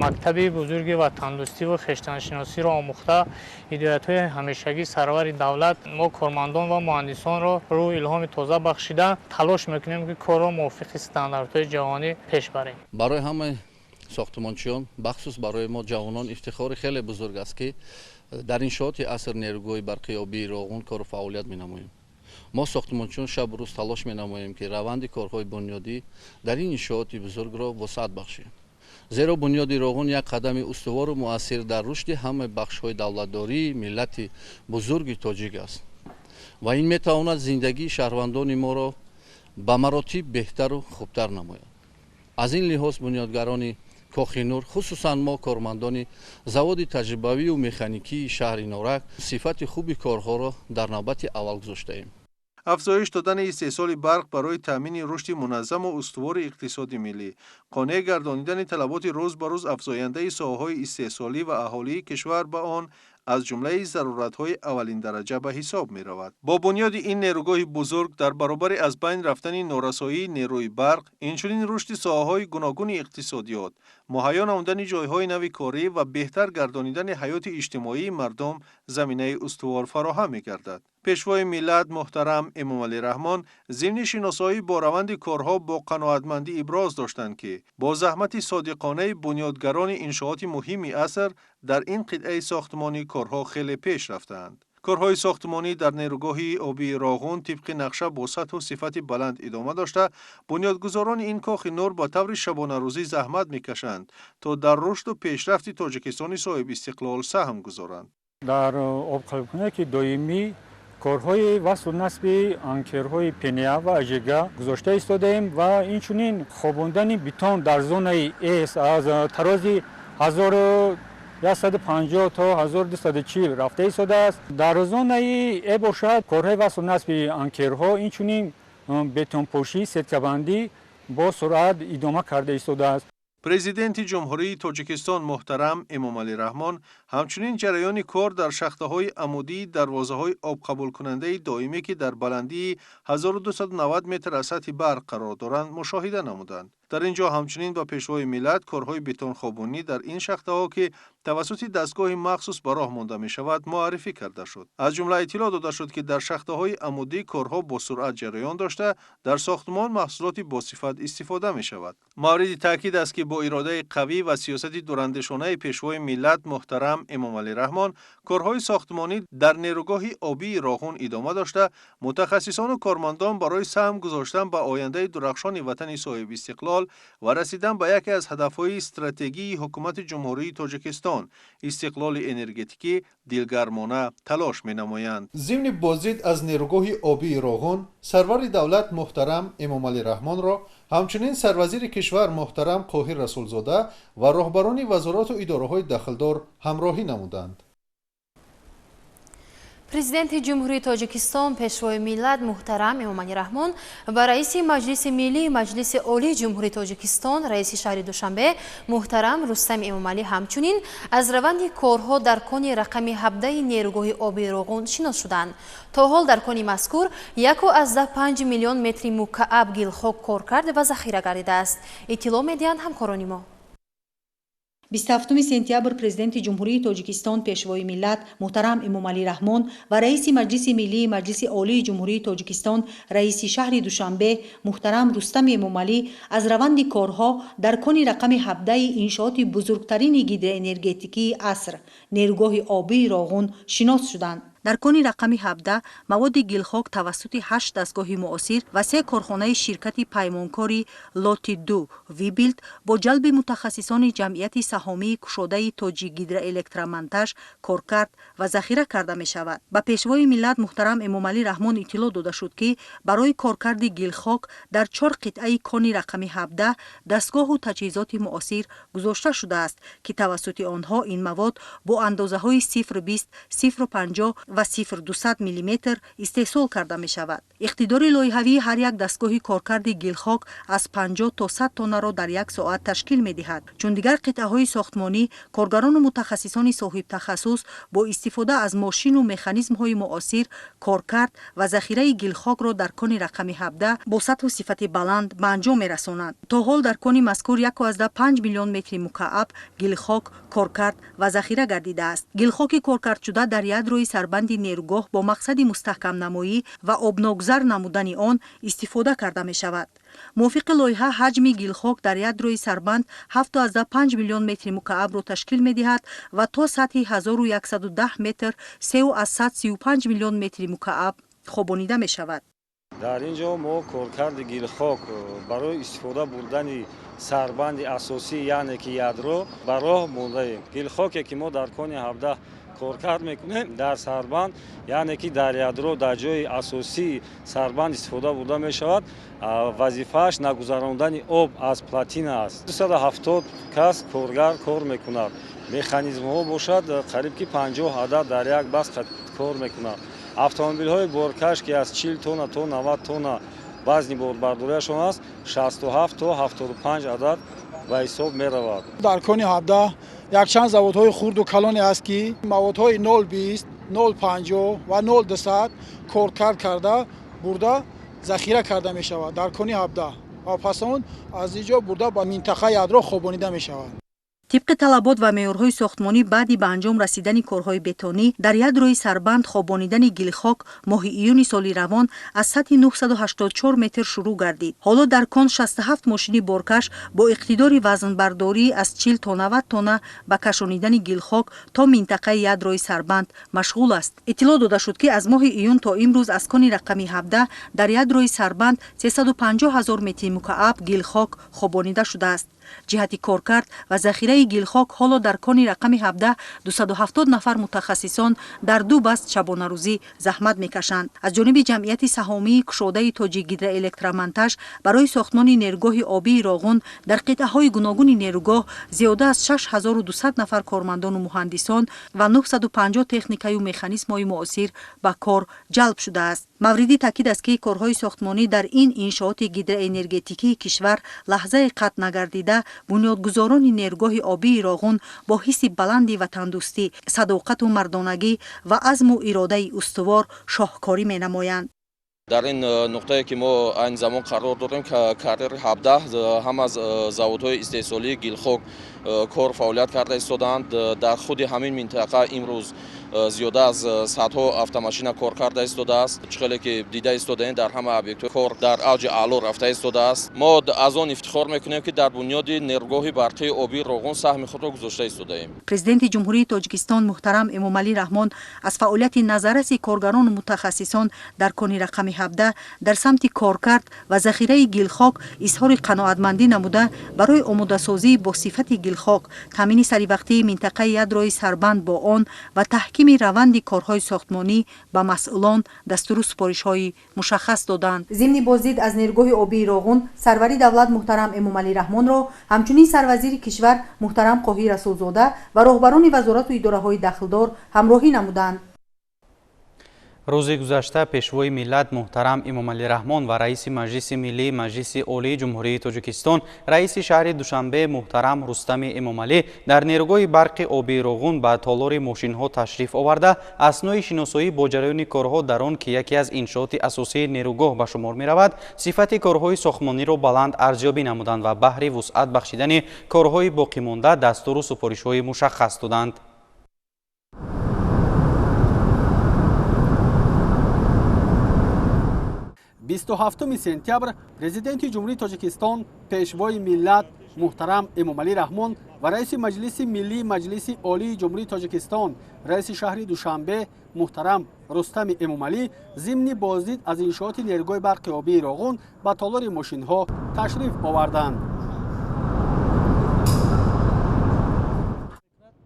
мактаби бузурги ватандӯстиву хештаншиносиро омӯхта, ҳидоятҳои ҳамешагии сарвари давлат мо кормандон ва муҳандисонро рӯҳу илҳоми тоза бахшида, талош мекунем, ки корро мувофиқи стандартҳои ҷаҳонӣ пеш барем. Барои ҳамаи Сохтмончиён, бахусус барои мо ҷавонон ифтихори хеле бузург аст, ки дар иншооти аср нерӯгоҳи барқи обии Роғун кору фаъолият менамоем. Мо сохтмончиён шабу рӯз талош менамоем, ки раванди корҳои бунёдӣ дар ин иншооти бузургро вусъат бахшем, зеро бунёди Роғун як қадами устувору муассир дар рушди ҳамаи бахшҳои давлатдории миллати бузурги тоҷик аст ва ин метавонад зиндагии шаҳрвандони моро ба маротиб беҳтару хубтар намояд. Аз ин лиҳоз бунёдгарони Кохи Нур, хусусан мо кормандони заводи таҷрибавию механикии шаҳри Норак, сифати хуби корҳоро дар навбати аввал гузоштаем. Афзоиш додани истеҳсоли барқ барои таъмини рушди муназзаму устувори иқтисоди миллӣ, қонеъ гардонидани талаботи рӯз ба рӯз афзояндаи соҳаҳои истеҳсолӣ ва аҳолии кишвар ба он аз ҷумлаи заруратҳои аввалиндараҷа ба ҳисоб меравад. Бо бунёди ин нерӯгоҳи бузург дар баробари аз байн рафтани норасоии нерӯи барқ, инчунин рушди соҳаҳои гуногуни иқтисодиёт, муҳайё намудани ҷойҳои нави корӣ ва беҳтар гардонидани ҳаёти иҷтимоии мардум заминаи устувор фароҳам мегардад. Пешвои миллат муҳтарам Эмомалӣ Раҳмон зимни шиносоӣ бо раванди корҳо бо қаноатмандӣ иброз доштанд, ки бо заҳмати содиқонаи бунёдгарони иншооти муҳими аср дар ин қитъаи сохтмонӣ корҳо хеле пеш рафтаанд. Корҳои сохтмонӣ дар нерӯгоҳи обии Роғун тибқи нақша бо сатҳу сифати баланд идома дошта, бунёдгузорони ин Кохи Нур ба таври шабонарӯзӣ заҳмат мекашанд, то дар рушду пешрафти Тоҷикистони соҳибистиқлол саҳм гузоранд. Дар обқабулкунаки доимӣ корҳои васлу насби анкерҳои ПНА ва АЖГ гузошта истодаем ва инчунин хобондани бетон дар зонаи С аз тарози 1150 то 1240 рафта истодааст. Дар зонаи Э бошад, корҳои васлу насби анкерҳо, инчунин бетонпошӣ, сеткабандӣ бо суръат идома карда истодааст. Президенти Ҷумҳурии Тоҷикистон муҳтарам Эмомалӣ Раҳмон ҳамчунин ҷараёни кор дар шахтаҳои амудии дарвозаҳои обқабулкунандаи доимӣ, ки дар баландии 1290 метр аз сатҳи баҳр қарор доранд, мушоҳида намуданд. Дар ин ҷо ҳамчунин ба Пешвои миллат корҳои бетонхобонӣ дар ин шахтаҳо, ки тавассути дастгоҳи махсус ба роҳ монда мешавад, муаррифӣ карда шуд. Аз ҷумла иттилоъ дода шуд, ки дар шахтаҳои амудӣ корҳо бо суръат ҷараён дошта, дар сохтмон маҳсулоти босифат истифода мешавад. Мавриди таъкид аст, ки бо иродаи қавӣ ва сиёсати дурандешонаи Пешвои миллат муҳтарам Эмомалӣ Раҳмон корҳои сохтмонӣ дар нерӯгоҳи обии Роғун идома дошта, мутахассисону кормандон барои саҳм гузоштан ба ояндаи дурахшони ватани соҳибистиқлол ва расидан ба яке аз ҳадафҳои стратегии Ҳукумати Ҷумҳурии Тоҷикистон, истиқлоли энергетикӣ, дилгармона талош менамоянд. Зимни боздид аз нерӯгоҳи обии Роғун сарвари давлат муҳтарам Эмомалӣ Раҳмонро ҳамчунин сарвазири кишвар муҳтарам Қоҳир Расулзода ва роҳбарони вазорату идораҳои дахлдор ҳамроҳӣ намуданд. Президенти Ҷумҳурии Тоҷикистон, Пешвои миллат муҳтарам Эмомалӣ Раҳмон ва раиси Маҷлиси Миллии Маҷлиси Олии Ҷумҳурии Тоҷикистон, раиси шаҳри Душанбе муҳтарам Рустам Эмомалӣ ҳамчунин аз раванди корҳо дар кони рақами 17 нерӯгоҳи обии Роғун шинос шуданд. То ҳол дар кони мазкур 1,5 миллион метри мукааб гилхок коркард ва захира гардидааст. Иттилоъ медиҳанд ҳамкорони мо. 27 сентябр Президенти Ҷумҳурии Тоҷикистон, Пешвои миллат муҳтарам Эмомалӣ Раҳмон ва раиси Маҷлиси Миллии Маҷлиси Олии Ҷумҳурии Тоҷикистон, раиси шаҳри Душанбе муҳтарам Рустам Эмомалӣ аз раванди корҳо дар кони рақами 17 иншооти бузургтарини гидроэнергетикии аср, нерӯгоҳи обии Роғун шинос шуданд. Дар кони рақами 17 маводи гилхок тавассути 8 дастгоҳи муосир ва се корхонаи ширкати паймонкори лоти 2 Вибилд бо ҷалби мутахассисони ҷамъияти саҳомии кушодаи Тоҷикгидроэлектромонтаж коркард ва захира карда мешавад. Ба Пешвои миллат муҳтарам Эмомалӣ Раҳмон иттилоъ дода шуд, ки барои коркарди гилхок дар чор қитъаи кони рақами 17 дастгоҳу таҷҳизоти муосир гузошта шудааст, ки тавассути онҳо ин мавод бо андозаҳои 0,20, 0,50 ва 0,200 миллиметр истеҳсол карда мешавад. Иқтидори лоиҳавии ҳар як дастгоҳи коркарди гилхок аз 50 то 100 тоннаро дар як соат ташкил медиҳад. Чун дигар қитъаҳои сохтмонӣ, коргарону мутахассисони соҳибтахассус бо истифода аз мошину механизмҳои муосир коркард ва захираи гилхокро дар кони рақами 17 бо сатҳу сифати баланд ба анҷом мерасонанд. То ҳол дар кони мазкур 1,5 миллион метри мукааб гилхок коркард ва захира гардидааст. Гилхоки коркардшуда дар ядрои сарбанди сарбанди нерӯгоҳ бо мақсади мустаҳкамнамоӣ ва обногузар намудани он истифода карда мешавад. Мувофиқи лоиҳа, ҳаҷми гилхок дар ядрои сарбанд 7,5 миллион метри мукаабро ташкил медиҳад ва то сатҳи 1110 метр 3,35 миллион метри мукааб хобонида мешавад. Дар ин ҷо мо коркарди гилхок барои истифода бурдани сарбанди асосӣ, яъне ки ядро, ба роҳ мондаем. Гилхоке ки мо дар кони 17 коркард мекунем, дар сарбанд, яъне ки дар ядро, дар ҷои асосии сарбанд истифода бурда мешавад. Вазифааш нагузарондани об аз плотина аст. 270 кас коргар кор мекунад. Механизмҳо бошад, қариб ки 50 адад дар як баст кор мекунад. Автомобилҳои боркаш, ки аз 40 тонна то 90 тонна вазни борбардориашон аст, 67 то 75 адад ба ҳисоб меравад. Дар кони 17 якчанд заводҳои хурду калоне аст, ки маводҳои 0,20, 0,50 ва 0,200 коркард карда бурда захира карда мешавад дар кони 17 ва пас он аз ин ҷо бурда ба минтақаи ядро хобонида мешавад. Тибқи талабот ва меъёрҳои сохтмонӣ, баъди ба анҷом расидани корҳои бетонӣ дар ядрои сарбанд хобонидани гилхок моҳи июни соли равон аз сатҳи 984 метр шурӯъ гардид. Ҳоло дар кон 67 мошини боркаш бо иқтидори вазнбардорӣ аз 40 то 90 тонна ба кашонидани гилхок то минтақаи ядрои сарбанд машғул аст. Иттилоъ дода шуд, ки аз моҳи июн то имрӯз аз кони рақами 17 дар ядрои сарбанд 350 ҳазор метри мукааб гилхок хобонида шудааст. Ҷиҳати коркард ва захираи гилхок ҳоло дар кони рақами 17 270 нафар мутахассисон дар ду баст шабонарӯзӣ заҳмат мекашанд. Аз ҷониби ҷамъияти саҳомии кушодаи Тоҷик Гидроэлектромонтаж барои сохтмони нерӯгоҳи обии Роғун дар қитъаҳои гуногуни нерӯгоҳ зиёда аз 6200 нафар кормандону муҳандисон ва 950 техникаю механизмҳои муосир ба кор ҷалб шудааст. Мавриди таъкид аст, ки корҳои сохтмонӣ дар ин иншооти гидроэнергетикии кишвар лаҳзае қатъ нагардида, бунёдгузорони нерӯгоҳи обии Роғун бо ҳисси баланди ватандӯстӣ, садоқату мардонагӣ ва азму иродаи устувор шоҳкорӣ менамоянд. Дар ин нуқтае, ки мо айни замон қарор дорем, карьери 17, ҳам аз заводҳои истеҳсолии гилхок кор фаъолият карда истодаанд. Дар худи ҳамин минтақа имрӯз зиёда аз садҳо автомашина кор карда истодааст. Чӣ хеле ки дида истодаем, дар ҳама объектҳо кор дар авҷи аъло рафта истодааст. Мо аз он ифтихор мекунем, ки дар бунёди нерӯгоҳи барқии обии Роғун саҳми худро гузошта истодаем. Президенти Ҷумҳурии Тоҷикистон муҳтарам Эмомалӣ Раҳмон аз фаъолияти назарраси коргарону мутахассисон дар кони рақами 17 дар самти коркард ва захираи гилхок изҳори қаноатмандӣ намуда, барои омодасозии бо сифати гилхок, таъмини саривақтии минтақаи ядрои сарбанд бо он ва таҳкими раванди корҳои сохтмонӣ ба масъулон дастуру супоришҳои мушаххас доданд. Зимни боздид аз нерӯгоҳи обии Роғун сарвари давлат муҳтарам Эмомалӣ Раҳмонро ҳамчунин сарвазири кишвар муҳтарам Қоҳир Расулзода ва роҳбарони вазорату идораҳои дахлдор ҳамроҳӣ намуданд. Рӯзи гузашта Пешвои миллат муҳтарам Эмомалӣ Раҳмон ва раиси Маҷлиси миллии Маҷлиси Олии Ҷумҳурии Тоҷикистон, раиси шаҳри Душанбе муҳтарам Рустами Эмомалӣ дар нерӯгоҳи барқи обии Роғун ба толори мошинҳо ташриф оварда, аснои шиносоӣ бо ҷараёни корҳо дар он, ки яке аз иншооти асосии нерӯгоҳ ба шумор меравад, сифати корҳои сохтмониро баланд арзёбӣ намуданд ва баҳри вусъат бахшидани корҳои боқимонда дастуру супоришҳои мушаххас доданд. 27 сентябр Президенти Ҷумҳурии Тоҷикистон, Пешвои миллат муҳтарам Эмомалӣ Раҳмон ва раиси Маҷлиси миллии Маҷлиси Олии Ҷумҳурии Тоҷикистон, раиси шаҳри Душанбе муҳтарам Рустами Эмомалӣ зимни боздид аз иншооти нерӯгоҳи барқи обии Роғун ба толори мошинҳо ташриф оварданд.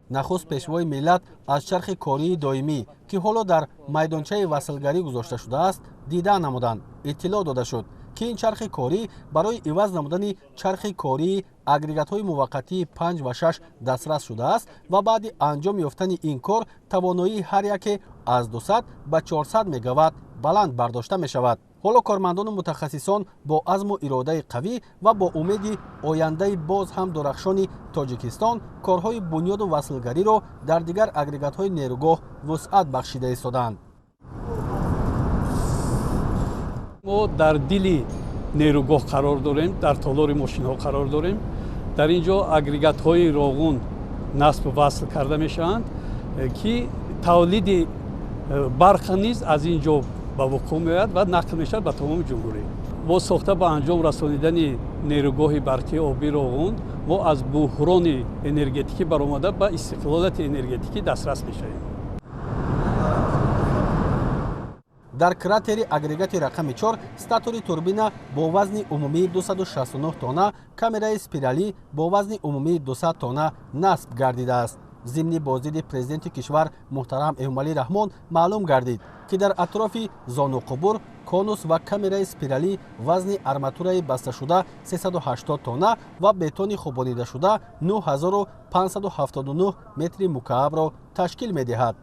Нахуст Пешвои миллат аз чархи кории доимӣ, ки ҳоло дар майдончаи васлгарӣ гузошта шудааст, дида намуданд. Иттилоъ дода шуд, ки ин чархи корӣ барои иваз намудани чархи кории агрегатҳои муваққатии 5 ва 6 дастрас шудааст ва баъди анҷом ёфтани ин кор тавоноии ҳар яке аз 200 ба 400 мегаватт баланд бардошта мешавад. Ҳоло кормандону мутахассисон бо азму иродаи қавӣ ва бо умеди ояндаи боз ҳам дурахшони Тоҷикистон корҳои бунёду васлгариро дар дигар агрегатҳои нерӯгоҳ вусъат бахшида истодаанд. Мо дар дили нерӯгоҳ қарор дорем, дар толори мошинҳо қарор дорем. Дар ин ҷо агрегатҳои Роғун насбу васл карда мешаванд, ки тавлиди Барқ низ аз ин ҷо ба вуқӯъ меояд ва нақл мешавад ба тамоми ҷумҳурӣ. Бо сохта ба анҷом расонидани нерӯгоҳи барқии обии Роғун мо аз буҳрони энергетикӣ баромада ба истиқлолияти энергетикӣ дастрас мешавем. Дар кратери агрегати рақами 4 статори турбина бо вазни умумии 269 тонна, камераи спиралӣ бо вазни умумии 200 тонна насб гардидааст. Зимни боздиди президенти кишвар муҳтарам Эмомалӣ Раҳмон маълум гардид, ки дар атрофи зонуқубур конус ва камераи спиралӣ вазни арматураи басташуда 380 тонна ва бетони хобонидашуда 9579 метри мукаабро ташкил медиҳад.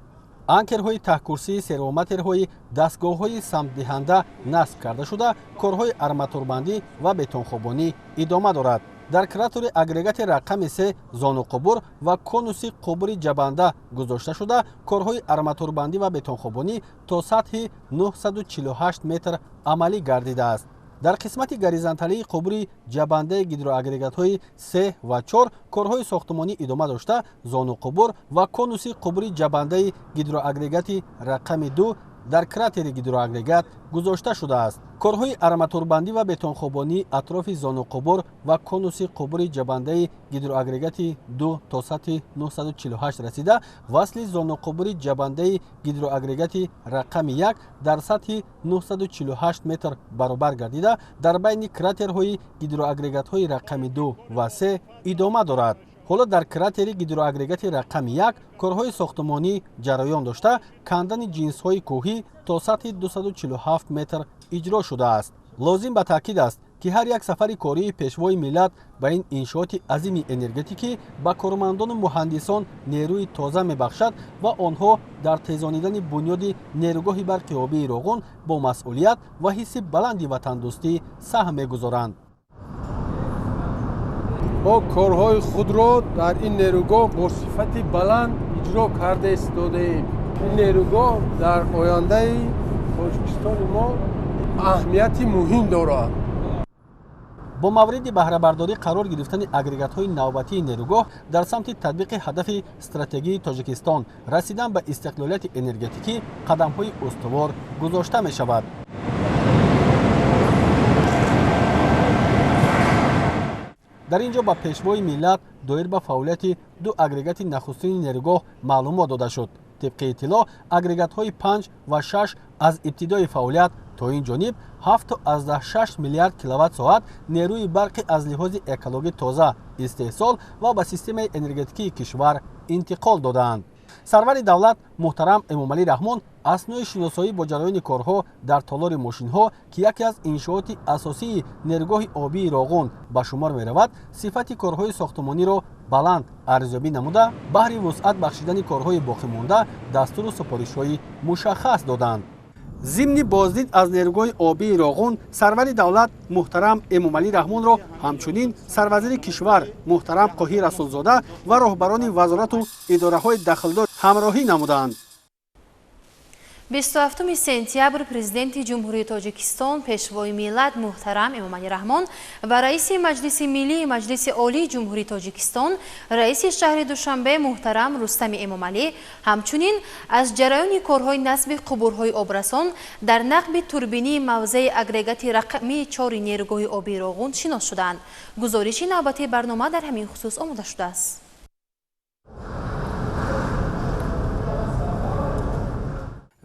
Анкерҳои таҳкурсии сервометрҳои дастгоҳҳои самтдиҳанда насб карда шуда, корҳои арматурбандӣ ва бетонхобонӣ идома дорад. Дар кратери агрегати рақами 3 зонуқубур ва конуси қубури ҷабанда гузошта шуда, корҳои арматурбандӣ ва бетонхобонӣ то сатҳи 948 метр амалӣ гардидааст. Дар қисмати горизонталии қубури ҷабандаи гидроагрегатҳои 3 ва 4 корҳои сохтмонӣ идома дошта, зонуқубур ва конуси қубури ҷабандаи гидроагрегати рақами 2 дар кратери гидроагрегат гузошта шудааст. Корҳои арматурбандӣ ва бетонхобонии атрофи зонуқубур ва конуси қубури ҷабандаи гидроагрегати 2 то сатҳи 948 расида, васли зонуқубури ҷабандаи гидроагрегати рақами 1 дар сатҳи 948 метр баробар гардида, дар байни кратерҳои гидроагрегатҳои рақами 2 ва 3 идома дорад. Ҳоло дар кратери гидроагрегати рақами 1 корҳои сохтмонӣ ҷараён дошта, кандани ҷинсҳои кӯҳӣ то сатҳи 247 метр иҷро шудааст. Лозим ба таъкид аст, ки ҳар як сафари кории пешвои миллат ба ин иншооти азими энергетикӣ ба кормандону муҳандисон нерӯи тоза мебахшад ва онҳо дар тезонидани бунёди нерӯгоҳи барқи обии Роғун бо масъулият ва ҳисси баланди ватандӯстӣ саҳм мегузоранд. Мо корҳои худро дар ин нерӯгоҳ бо сифати баланд иҷро карда истодаем. Ин нерӯгоҳ дар ояндаи Тоҷикистони мо аҳамияти муҳим дорад. Бо мавриди баҳрабардорӣ қарор гирифтани агрегатҳои навбатии нерӯгоҳ дар самти татбиқи ҳадафи стратегии Тоҷикистон расидан ба истиқлолияти энергетикӣ қадамҳои устувор гузошта мешавад. Дар ин ҷо ба пешвои миллат доир ба фаъолияти ду агрегати нахустини нерӯгоҳ маълумот дода шуд. Тибқи иттилоъ, агрегатҳои 5 ва 6 аз ибтидои фаъолият то ин ҷониб 7,6 миллиард киловатт-соат нерӯи барқи аз лиҳози экологӣ тоза истеҳсол ва ба системаи энергетикии кишвар интиқол додаанд. Сарвари давлат муҳтарам Эмомалӣ Раҳмон аснои шиносоӣ бо ҷараёни корҳо дар толори мошинҳо, ки яке аз иншооти асосии нерӯгоҳи обии Роғун ба шумор меравад, сифати корҳои сохтмониро баланд арзёбӣ намуда, баҳри вусъат бахшидани корҳои боқимонда дастуру супоришҳои мушаххас доданд. Зимни боздид аз нерӯгоҳи обии Роғун сарвари давлат муҳтарам Эмомалӣ Раҳмонро ҳамчунин сарвазири кишвар муҳтарам Қоҳир Расулзода ва роҳбарони вазорату идораҳои дахлдор ҳамроҳӣ намуданд. 27 сентябр президенти Ҷумҳурии Тоҷикистон, пешвои миллат муҳтарам Эмомалӣ Раҳмон ва раиси Маҷлиси Миллии Маҷлиси Олии Ҷумҳурии Тоҷикистон, раиси шаҳри Душанбе муҳтарам Рустами Эмомалӣ ҳамчунин аз ҷараёни корҳои насби қубурҳои обрасон дар нақби турбинии мавзеи агрегати рақами 4 нерӯгоҳи обии Роғун шинос шуданд. Гузориши навбатии барнома дар ҳамин хусус омода шудааст.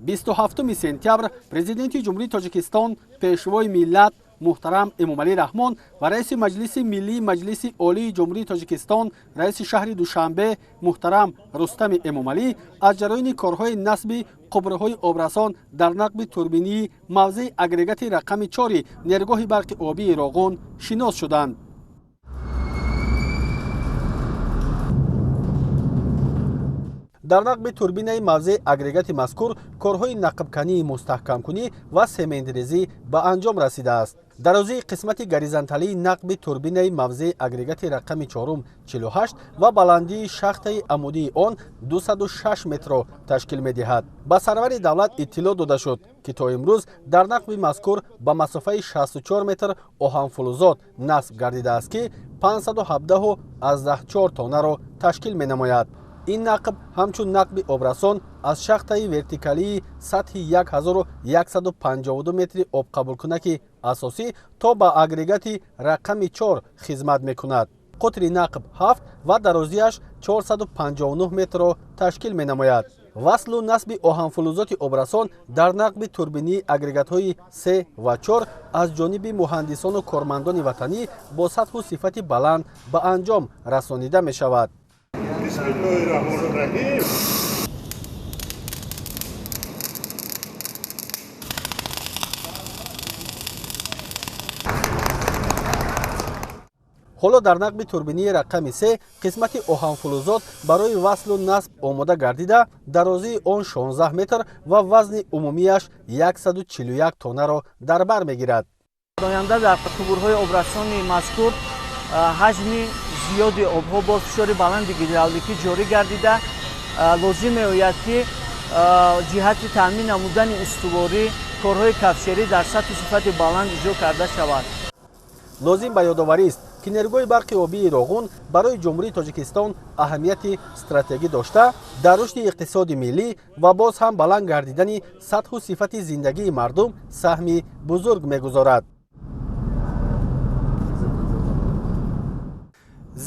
27 сентябр президенти Ҷумҳурии Тоҷикистон, пешвои миллат муҳтарам Эмомалӣ Раҳмон ва раиси Маҷлиси Миллии Маҷлиси Олии Ҷумҳурии Тоҷикистон, раиси шаҳри Душанбе муҳтарам Рустами Эмомалӣ аз ҷараёни корҳои насби қубурҳои обрасон дар нақби турбинии мавзеи агрегати рақами 4 нерӯгоҳи барқи обии Роғун шинос шуданд. Дар нақби турбинаи мавзеи агрегати мазкур корҳои нақбкании мустаҳкамкунӣ ва сементрезӣ ба анҷом расидааст. Дарозии қисмати горизонталии нақби турбинаи мавзеи агрегати рақами 4 48 ва баландии шахтаи амудии он 206 метрро ташкил медиҳад. Ба сарвари давлат иттилоъ дода шуд, ки то имрӯз дар нақби мазкур ба масофаи 64 метр оҳанфулузот насб гардидааст, ки 517,4 тоннаро ташкил менамояд. Ин нақб ҳамчун нақби обрасон аз шахтаи вертикалии сатҳи 1152 метри обқабулкунаки асосӣ то ба агрегати рақами 4 хизмат мекунад. Қутри нақб 7 ва дарозиаш 459 метрро ташкил менамояд. Васлу насби оҳанфулӯзоти обрасон дар нақби турбинии агрегатҳои 3 ва 4 аз ҷониби муҳандисону кормандони ватанӣ бо сатҳу сифати баланд ба анҷом расонида мешавад. Ҳоло дар нақби турбинии рақами 3 қисмати оҳанфулӯзот барои васлу насб омода гардида, дарозии он 16 метр ва вазни умумиаш 141 тоннаро дар бар мегирад. Оянда дар қубурҳои обрасони мазкур ҳаҷми зиёди обҳо бо фишори баланди гидравликӣ ҷорӣ гардида, лозим меояд, ки ҷиҳати таъмин намудани устуворӣ корҳои кафшерӣ дар сатҳу сифати баланд иҷро карда шавад. Лозим ба ёдоварист, ки нерӯгоҳи барқи обии Роғун барои Ҷумҳурии Тоҷикистон аҳамияти стратегӣ дошта, дар рушди иқтисоди миллӣ ва боз ҳам баланд гардидани сатҳу сифати зиндагии мардум саҳми бузург мегузорад.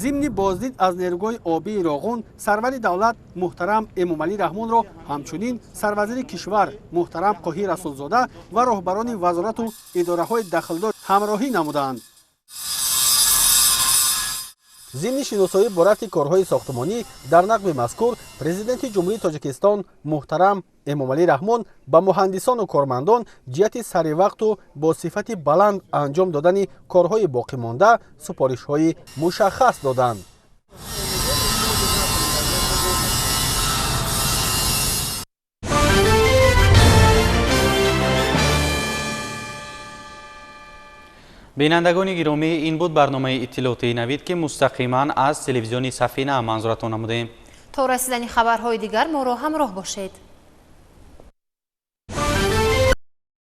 Зимни боздид аз нерӯгоҳи обии Роғун сарвари давлат муҳтарам Эмомалӣ Раҳмонро ҳамчунин сарвазири кишвар муҳтарам Қоҳир Расулзода ва роҳбарони вазорату идораҳои дахлдор ҳамроҳӣ намуданд. Зимни шиносоӣ бо рафти корҳои сохтмонӣ дар нақби мазкур Президенти Ҷумҳурии Тоҷикистон муҳтарам Эмомалӣ Раҳмон ба муҳандисону кормандон ҷиҳати саривақту бо сифати баланд анҷом додани корҳои боқимонда супоришҳои мушаххас доданд. Бинандагони гиромӣ, ин буд барномаи иттилоотии Навид, ки мустақиман аз телевизиони Сафина манзуратон намудем. То расидани хабарҳои дигар моро ҳамроҳ бошед.